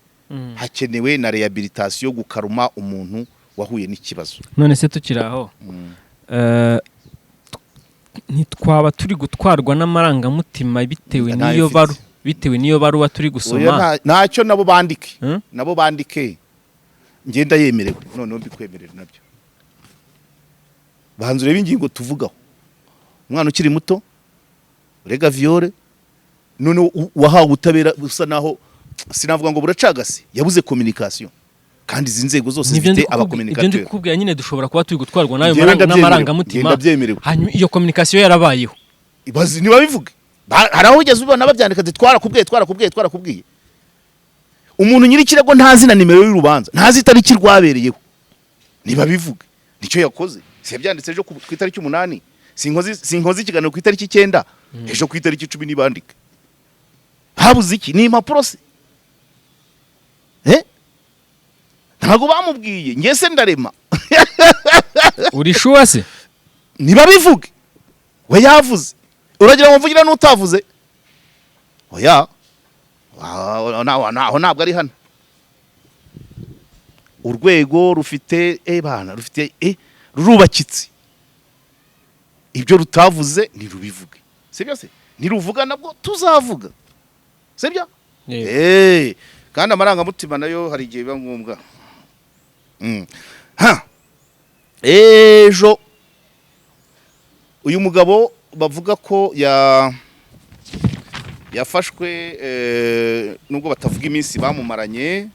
hakenewe na rehabilitation, gukaruma umuntu wahuye n'ikibazo. None se tukiri aho, ntitwaba turi gutwarwa n'amarangamutima bitewe Ntayo n'iyo mfite. baru bitewe n'iyo baruwa turi Oya, gusoma? Ntacyo, nabo bandike. Nabo bandike, ngenda yemerewe, noneho mbikwemerera nabyo. Banza urebe ingingo tuvugaho: umwana ukiri muto urega viol, noneho wahawe ubutabera busa naho sinavuga ngo buracagase, yabuze communication, kandi izi nzego zose Nibyo ndi zifite kukubwira- ibyo ndi abacommunicateur. kukubwira nyine, dushobora kuba turi gutwarwa n'ayo Njyewe ndabyemerewe. n'amarangamutima. Njye ndabyemerewe. Hanyuma iyo communication yarabayeho. Bazi ntibabivuge. Hari aho ugeze ubona babyandika ati: "Twarakubwiye, twarakubwiye, twarakubwiye." Umuntu nyiri ikirego ntazi na nimero y'urubanza, ntazi itariki rwabereyeho. Ntibabivuge nicyo yakoze. Si yabyanditse ejo ku itariki 8? Sinkoze ikiganiro ku itariki 9, ejo ku itariki 10 nibandike. Habuze iki? Ni impapuro se? Eh? Ntabwo bamubwiye? Njye se ndarema? Uri sure se? Ntibabivuge, we yavuze. Uragira ngo mvugire n'utavuze? Oya. Aho ntabwo ari hano. Urwego rufite bana rufite rurubakitse. Ibyo rutavuze ntirubivuge, sibyo se? Ntiruvuga nabwo tuzavuga, sibyo? Kandi amarangamutima nayo hari igihe biba ngombwa. Ha, ejo uyu mugabo bavuga ko yafashwe, nubwo batavuga iminsi bamumaranye,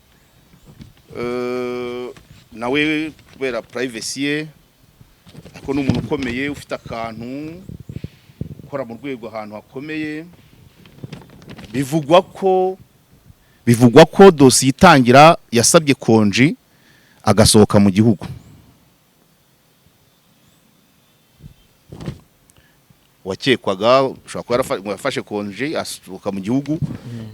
nawe kubera privacy ye, ariko ni umuntu ukomeye ufite akantu, ukora mu rwego ahantu hakomeye. Bivugwa ko dosiye itangira yasabye konji agasohoka mu gihugu. Wakekwaga ushobora kuba ngo yafashe konji asohoka mu gihugu.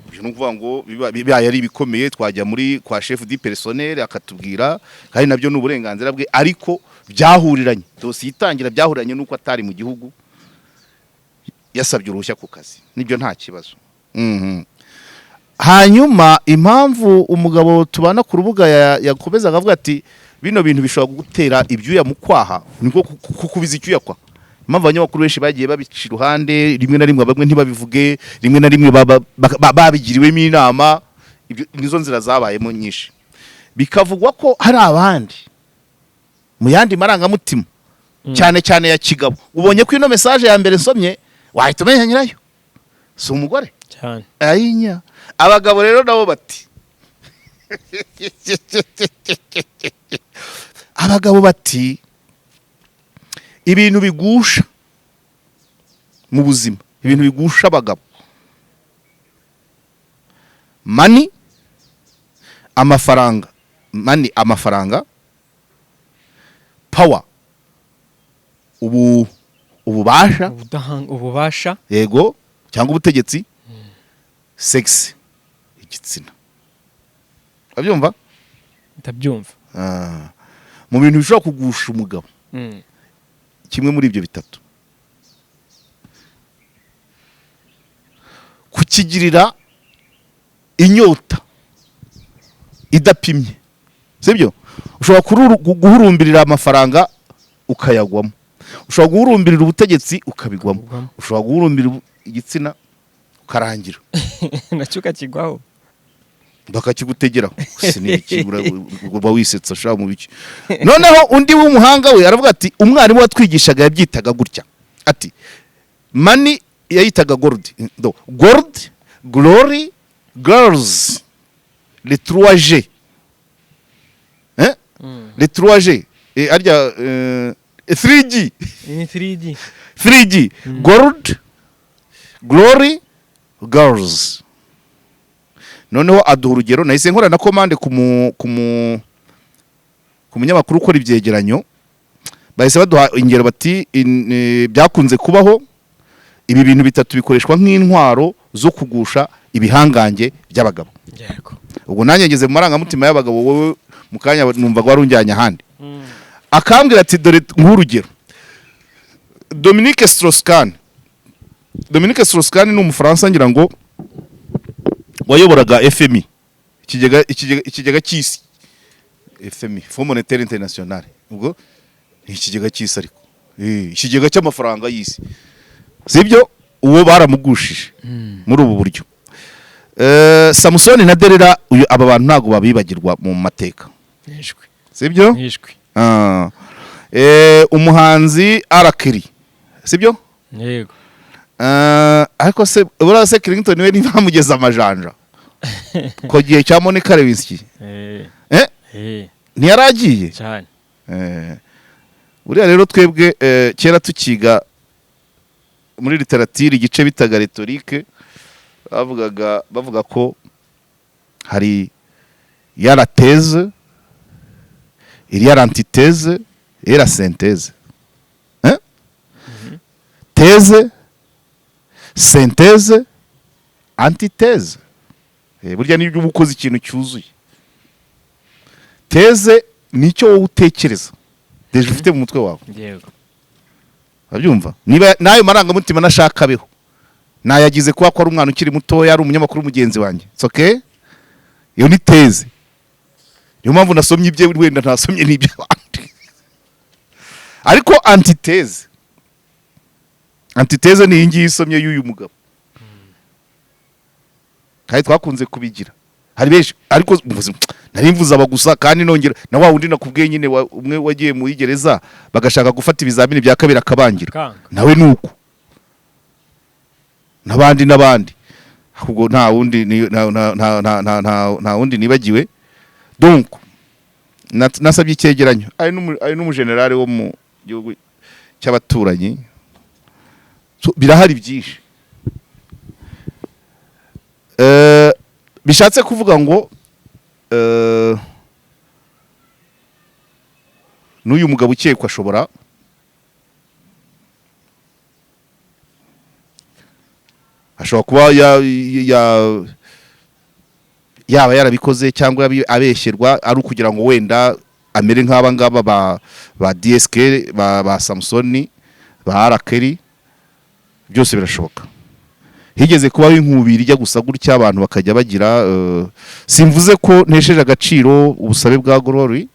Ibyo ni ukuvuga ngo bibaye ari ibikomeye, twajya muri kwa chef du personnel akatubwira, kandi nabyo ni uburenganzira bwe. Ariko byahuriranye, dosiye itangira byahuriranye n'uko atari mu gihugu. Yasabye uruhushya ku kazi, nibyo, nta kibazo. Hanyuma impamvu umugabo tubana ku rubuga yakomezaga avuga ati bino bintu bishobora gutera ibyuya mu kwaha, niko kukubiza icyuya kwa impamvu abanyamakuru benshi bagiye babica iruhande, rimwe na rimwe bamwe ntibabivuge, rimwe na rimwe babigiriwemo inama. Ibyo nizo nzira zabayemo nyinshi. Bikavugwa ko hari abandi mu yandi marangamutima, cyane cyane ya kigabo. Ubonye ko ino message ya mbere nsomye wahita umenya nyirayo si umugore. Cyane. Ayinya, abagabo rero nabo bati, abagabo bati ibintu bigusha mu buzima, ibintu bigusha abagabo: money, amafaranga, money, amafaranga, power, ububasha, ububasha. Yego, cyangwa ubutegetsi, sex, igitsina. Urabyumva? Ndabyumva. Ah. Mu bintu bishobora kugusha umugabo, kimwe muri ibyo bitatu, kukigirira inyota idapimye, sibyo? Ushobora guhurumbirira amafaranga ukayagwamo, ushobora guhurumbirira ubutegetsi ukabigwamo, Ukabigwamo. ushobora guhurumbira igitsina ukarangira. Nacyo ukakigwaho. Bakakigutegeraho. Si ni iki? Uba wisetsa sha mu biki? Noneho undi w'umuhanga we aravuga ati umwarimu watwigishaga yabyitaga gutya, ati money yayitaga gold, do gold, glory, girls, les 3G, hein, les 3G, arya 3G. Ni 3D. 3G: gold, glory, girls. Noneho aduha urugero, nahise nkora na commande ku munyamakuru ukora ibyegeranyo. Bahise baduha ingero bati byakunze kubaho, ibi bintu bitatu bikoreshwa nk'intwaro zo kugusha ibihangange by'abagabo. Ubwo nanjye ngeze mu marangamutima y'abagabo. Wowe mu kanya numvaga wari unjyanye ahandi. Akambwira ati dore nk'urugero, Dominique Strauss-Kahn. Dominique Strauss-Kahn ni Umufaransa ngira ngo wayoboraga FMI, ikigega cy'isi, FMI, Fonds Monétaire International. Ubwo ni ikigega cy'isi, ariko ikigega cy'amafaranga y'isi, sibyo? Uwo baramugushije muri ubu buryo. Samusoni na Derera, uyu aba bantu ntabwo babibagirwa mu mateka. Nishwe. Sibyo? Nishwe. Ah. Umuhanzi R. Kelly, sibyo? Yego. Ah, ariko se buriya se Clinton we ntibamugeze amajanja ku gihe cya Monica Lewinsky? Eh. Eh? Eh. Ntiyaragiye? Cyane. Buriya rero twebwe kera tukiga muri littérature, igice bitaga rhétorique, bavugaga, bavuga ko hari ya la thèse, il y a l'antithèse et la synthèse, hein? Thèse, synthèse, antithèse. Burya nibyo, uba ukoze ikintu cyuzuye. Thèse nicyo wowe utekereza déjà ufite mu mutwe wawe. Urabyumva? Niba n'ayo marangamutima nashaka abeho, nayagize kuba ko ari umwana ukiri mutoya, ari umunyamakuru mugenzi wanjye, it's okay. Iyo ni thèse. Niyo mpamvu nasomye ibye, wenda ntasomye n'iby'abandi. Ariko antithèse, antithèse ni iyi ngiyi isomye y'uyu mugabo, kandi twakunze kubigira. Hari benshi, ariko nari mvuze aba gusa, kandi nongera na wa wundi nakubwiye nyine, umwe wagiye muri gereza bagashaka gufata ibizamini bya kabiri akabangira. Kanga. Nawe nuko, n'abandi n'abandi. Ahubwo nta wundi nta wundi nibagiwe. Donc nasabye icyegeranyo. Ari n'umujenerali wo mu gihugu cy'abaturanyi. So, birahari byinshi. Bishatse kuvuga ngo n'uyu mugabo ukekwa ashobora kuba yaba yarabikoze cyangwa abeshyerwa, ari ukugira ngo wenda amere nk'aba ngaba ba DSK, ba Samsoni, ba R. Kelly. Byose birashoboka. Higeze kubaho inkubiri ijya gusa gutya, abantu bakajya bagira simvuze ko ntesheje agaciro ubusabe bwa Glory,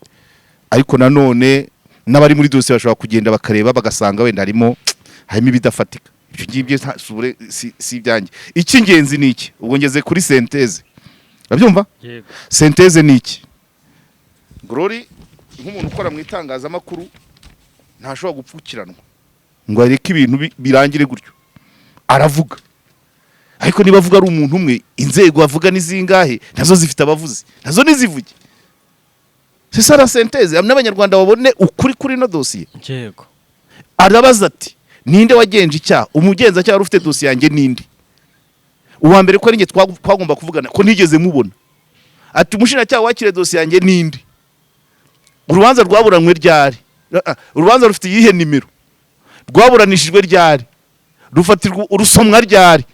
ariko nanone n'abari muri dosiye bashobora kugenda bakareba, bagasanga wenda harimo ibidafatika. Ibyo ngibyo si ibyanjye. Icy'ingenzi ni iki? Ubwo ngeze kuri synthèse, urabyumva? Yego. Synthèse ni iki? Glory nk'umuntu ukora mu itangazamakuru ntashobora gupfukiranwa ngo areke ibintu birangire gutyo. Aravuga, ariko niba avuga ari umuntu umwe, inzego avuga ni zingahe? Nazo zifite abavuzi, nazo nizivuge. C'est ça la synthèse, n'Abanyarwanda babone ukuri kuri ino dosiye. Arabaza ati: "Ninde wagenje icyaha? Umugenzacyaha wari ufite dosiye yanjye ninde? Uwa mbere ko ari njye twagomba kuvugana, ko ntigeze mubona?" Ati: "Umushinjacyaha wakiriye dosiye yanjye ninde? Urubanza rwaburanywe ryari? Urubanza rufite iyihe nimero? Rwaburanishijwe ryari? Rufatirwa urusomwa ryari?"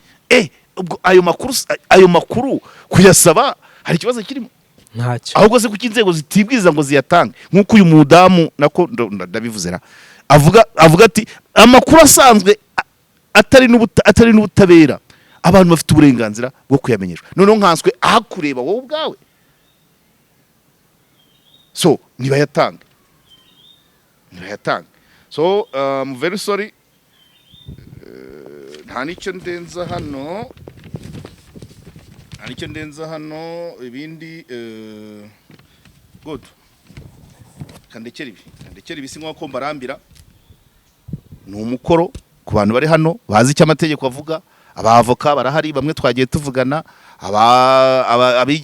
Ubwo ayo makuru kuyasaba hari ikibazo kirimo? Ntacyo. Ahubwo se kuki inzego zitibwiriza ngo ziyatange, nk'uko uyu mudamu nako ndabivuze ra avuga ati amakuru asanzwe atari n'ubutabera, abantu bafite uburenganzira bwo kuyamenyeshwa, noneho nkanswe ahakureba wowe ubwawe? So nibayatange, nibayatange. So very sorry, nta n'icyo ndenza hano, nta n'icyo ndenza hano. Ibindi good, kandekere ibi, si nk'uko mbarambira. Ni umukoro ku bantu bari hano bazi icyo amategeko avuga. Abavoka barahari, bamwe twagiye tuvugana,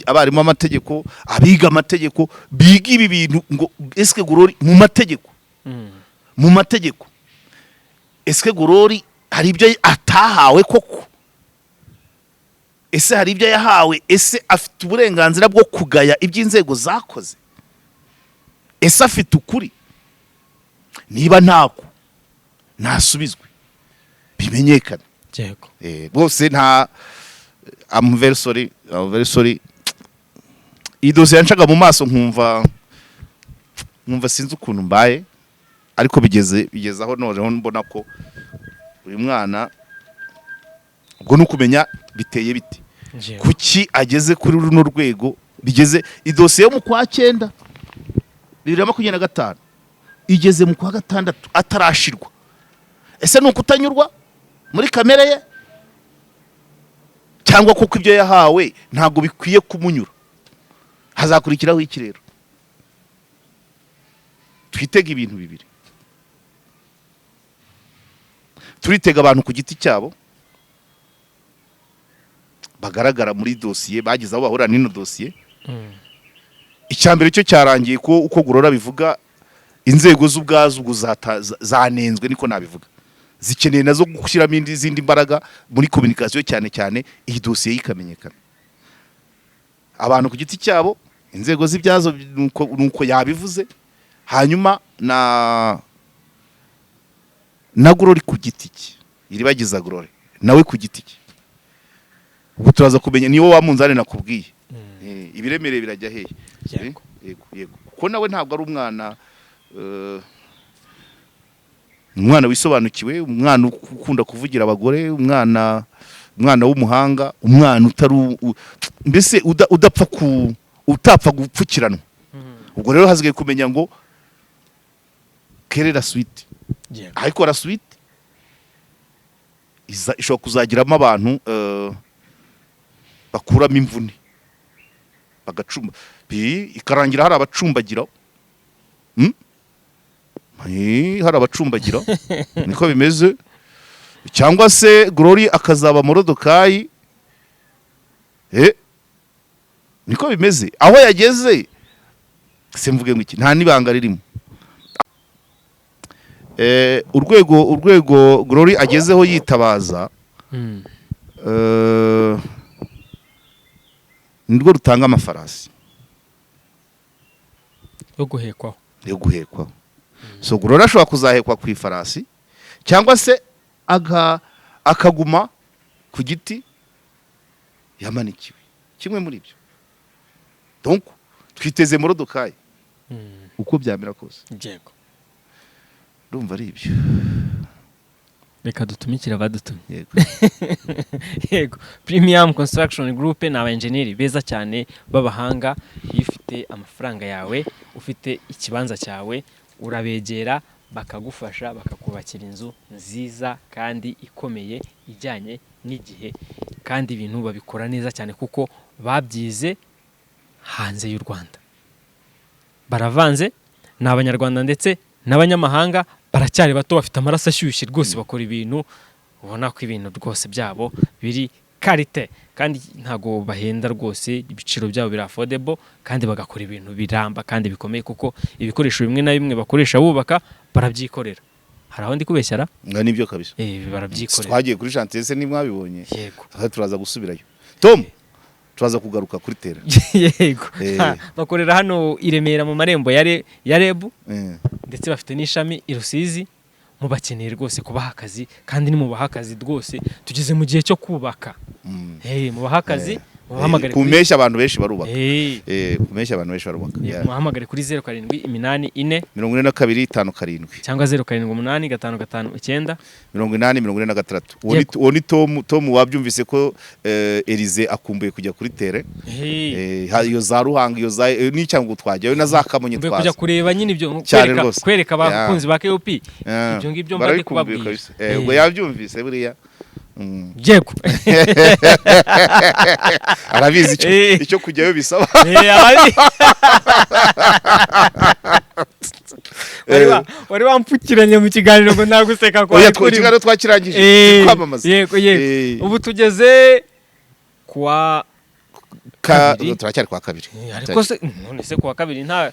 abarimu b'amategeko, abiga amategeko, biga ibi bintu ngo eske Glory mu mategeko, mu mategeko, eske Glory hari ibyo atahawe koko? Ese hari ibyo yahawe? Ese afite uburenganzira bwo kugaya iby'inzego zakoze? Ese afite ukuri? Niba ntako, ntasubizwe, bimenyekane. Rwose nta, I'm very sorry, I'm very sorry. Iyi dosiye yancaga mu maso, nkumva sinzi ukuntu mbaye, ariko bigeze aho noneho mbona ko uyu mwana, ubwo ni ukumenya biteye bite, kuki ageze kuri runo rwego bigeze. Idosiye yo mu kwa cyenda 2025 igeze mu kwa gatandatu atarashirwa. Ese ni ukutanyurwa muri kamere ye, cyangwa kuko ibyo yahawe ntabwo bikwiye kumunyura? Hazakurikiraho iki rero? Twitega ibintu bibiri. Turitega abantu ku giti cyabo bagaragara muri dosiye, bagize aho bahurira n'ino dosiye. Icya mbere cyo cyarangiye, ko uko Glory bivuga, inzego z'ubwazo ubwo zanenzwe, niko nabivuga. Zikeneye nazo gushyiramo izindi mbaraga muri communication, cyane cyane iyi dosiye ikamenyekana. Abantu ku giti cyabo, inzego z'ibyazo, nuko yabivuze. Hanyuma na Glory ku giti cye, Iribagiza Glory nawe ku giti cye, ubwo turaza kumenya niwo wa munzani nakubwiye. Ibiremereye birajya hehe? Yego, kuko nawe ntabwo ari umwana, umwana wisobanukiwe, umwana ukunda kuvugira abagore, umwana w'umuhanga, umwana utari mbese udapfa ku utapfa gupfukiranwa. Ubwo rero hasigaye kumenya ngo quelle est la suite. Ariko la suite ishobora kuzagiramo abantu bakuramo imvune, bagacumba, ikarangira hari abacumbagira. Hari abacumbagira, niko bimeze. Cyangwa se Glory akazaba Morodokayi. Niko bimeze. Aho yageze se mvuge ngo iki? Nta n'ibanga ririmo. Urwego Glory agezeho yitabaza nirwo rutanga amafarasi yo guhekwaho. Yo guhekwaho. So Glory ashobora kuzahekwa ku ifarasi, cyangwa se akaguma ku giti yamanikiwe, kimwe muri ibyo. Donc twiteze Morodokayi uko byamera kose. Ndumva ari ibyo. Reka dutumikire abadutumye. Yego. Yego, Premium Construction Group ni aba engineer beza cyane b'abahanga. Iyo ufite amafaranga yawe, ufite ikibanza cyawe, urabegera bakagufasha, bakakubakira inzu nziza kandi ikomeye ijyanye n'igihe, kandi ibintu babikora neza cyane kuko babyize hanze y'u Rwanda. Baravanze, ni Abanyarwanda ndetse n'abanyamahanga, baracyari bato, bafite amaraso ashyushye rwose, bakora ibintu ubona ko ibintu rwose byabo biri qualité, kandi ntago bahenda rwose, ibiciro byabo biri affordable, kandi bagakora ibintu biramba kandi bikomeye, kuko ibikoresho bimwe na bimwe bakoresha bubaka barabyikorera. Hari aho ndi kubeshyara? Nga nibyo kabisa. Barabyikorera. Twagiye kuri chantier se, nimwabibonye? Yego. Twari turaza gusubirayo, Tom, turaza kugaruka kuri terrain. Yego. Bakorera hano i Remera mu marembo ya REB, ndetse bafite n'ishami i Rusizi. Mubakeneye rwose kubaha akazi, kandi nimubaha akazi rwose, tugeze mu gihe cyo kubaka. Mubaha akazi, mubahamagare Ku mpeshyi abantu benshi barubaka. Ku mpeshyi abantu benshi barubaka. Yeah. Mubahamagare kuri 0784 42 57 cyangwa 078 559 80 46. Uwo ni Yego. Uwo ni Tom. Tom, wabyumvise ko Elize akumbuye kujya kuri terrain. Iyo za Ruhanga, iyo za n'icyango twajyayo na za Kamonyi Mvuye kujya twaza. kureba nyine ibyo Cyane kwereka, rwose. kwereka abakunzi ba KOP ibyo ngibyo mba ndi Barabikumbuye kubabwira. kabisa. Ubwo yabyumvise buriya. Yego. Arabizi icyo icyo kujyayo bisaba. Wari wampfukiranye mu kiganiro ngo naguseka kwa Oya, ikiganiro twakirangije, kwamamaza. Yego. Ubu tugeze kuwa kabiri. Turacyari kwa kabiri. Ariko se none se kuwa kabiri nta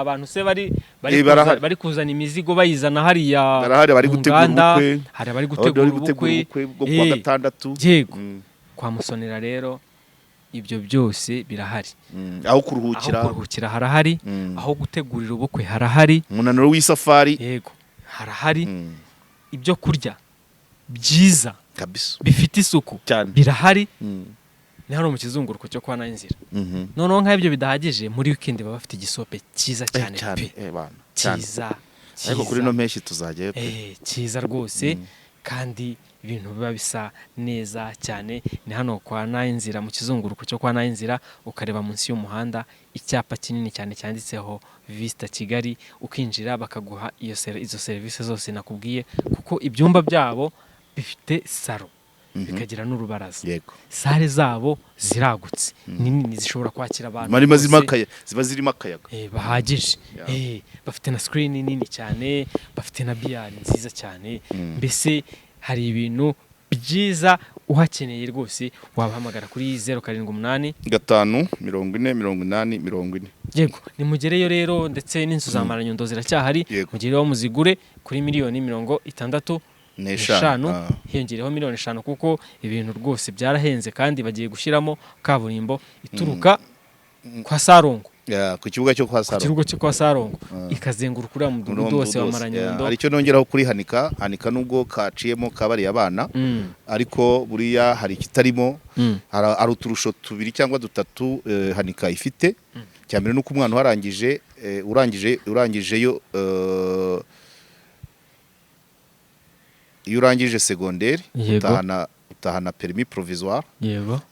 bantu se bari Barahari. bari kuzana imizigo bayizana hariya Barahari, bari mu gutegura nganda, ubukwe. hari abari Aho gutegura bari gutegura ubukwe ubukwe bwo kuwa gatandatu. Yego. Kwa Musonera rero ibyo byose birahari. Aho kuruhukira. Aho kuruhukira harahari, aho gutegurira ubukwe harahari. Umunaniro w'isafari. Yego, harahari. Ibyo kurya byiza Kabisa. bifite isuku Cyane. birahari. Ni hano mu kizunguruko cyo kwa Nayinzira. Noneho nk'ibyo bidahagije, muri weekend baba bafite igisope cyiza cyane Cyane pe. Bana, cyane. Cyiza. Ariko kuri Cyiza. no mpeshyi tuzajyayo pe. Cyiza rwose, kandi ibintu biba bisa neza cyane. Ni hano kwa Nayinzira, mu kizunguruko cyo kwa Nayinzira, ukareba munsi y'umuhanda icyapa kinini cyane cyanditseho Vista Kigali, ukinjira bakaguha izo serivisi zose nakubwiye, kuko ibyumba byabo bifite salon, bikagira n'urubaraza. Salle zabo ziragutse, ni nini, zishobora kwakira abantu Marima zirimo bose. Ziba zirimo akayaga. Bahagije. Bafite na screen nini cyane, bafite na billard nziza cyane. Mbese hari ibintu byiza. Uhakeneye rwose wabahamagara kuri 078 5 40 80 40. Yego, nimugereyo rero, ndetse n'inzu za Maranyundo ziracyahari. Mugereyo muzigure kuri miliyoni 65 N'eshanu. Hiyongereho miliyoni 5, kuko ibintu rwose byarahenze, kandi bagiye gushyiramo kaburimbo ituruka kwa Sarongo. Yeah, ku kibuga cyo kwa Ku Saro. kibuga cyo kwa Sarongo, ikazenguruka uriya Muri uwo mudugudu wose wa mudugudu wose. Maranyundo. Yeah, hari icyo nongeraho kuri Hanika. Hanika nubwo kaciyemo kabariye abana, ariko buriya hari ikitarimo. Hari uturusho tubiri cyangwa dutatu Hanika ifite. Cya mbere nuko umwana uharangije, urangijeyo, iyo urangije segonderi, utahana permis provisoire.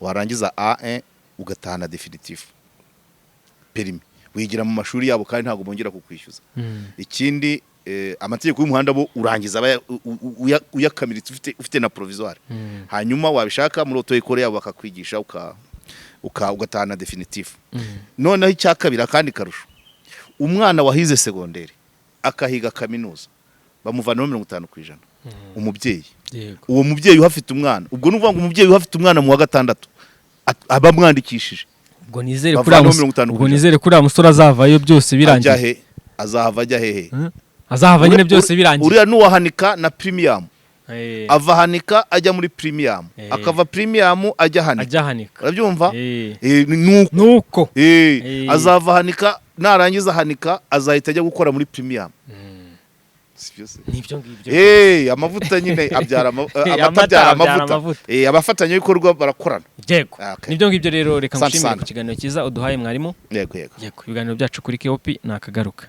Warangiza A1 ugatahana définitif permis, wigira mu mashuri yabo kandi ntabwo bongera kukwishyuza. Ikindi, amategeko y'umuhanda bo urangiza aba uyakamiritse, ufite na provisoire. Hanyuma wabishaka muri auto école yabo bakakwigisha ugatahana définitif. Noneho icya kabiri, akandi karusho, umwana wahize segonderi akahiga kaminuza bamuvanaho 50% umubyeyi. Uwo mubyeyi uhafite umwana, ubwo ni ukuvuga ngo umubyeyi uhafite umwana mu wa gatandatu aba amwandikishije. Ubwo nizere Bavanaho kuri uriya 50 ubwo ku ijana. nizere ko uriya musore azavayo byose Ajya birangiye. he? Azahava ajya hehe? Azahava nyine byose birangiye. Uriya n'uwahanika na Premium, ava Hanika ajya muri Premium, akava Premium ajya Hanika. Ajya Hanika. Urabyumva? Nuko Nuko azava Hanika, narangiza Hanika azahita ajya gukora muri Premium. Sibyo se? Nibyo ngibyo. Amavuta nyine abyara amata Amata abyara abyara amavuta. amavuta. Abafatanyabikorwa barakorana. Yego. Okay. Nibyo ngibyo rero, reka Asante ngushimire sana. ku kiganiro cyiza uduhaye, mwarimu. Yego. Yego, ibiganiro byacu kuri KOP ni akagaruka.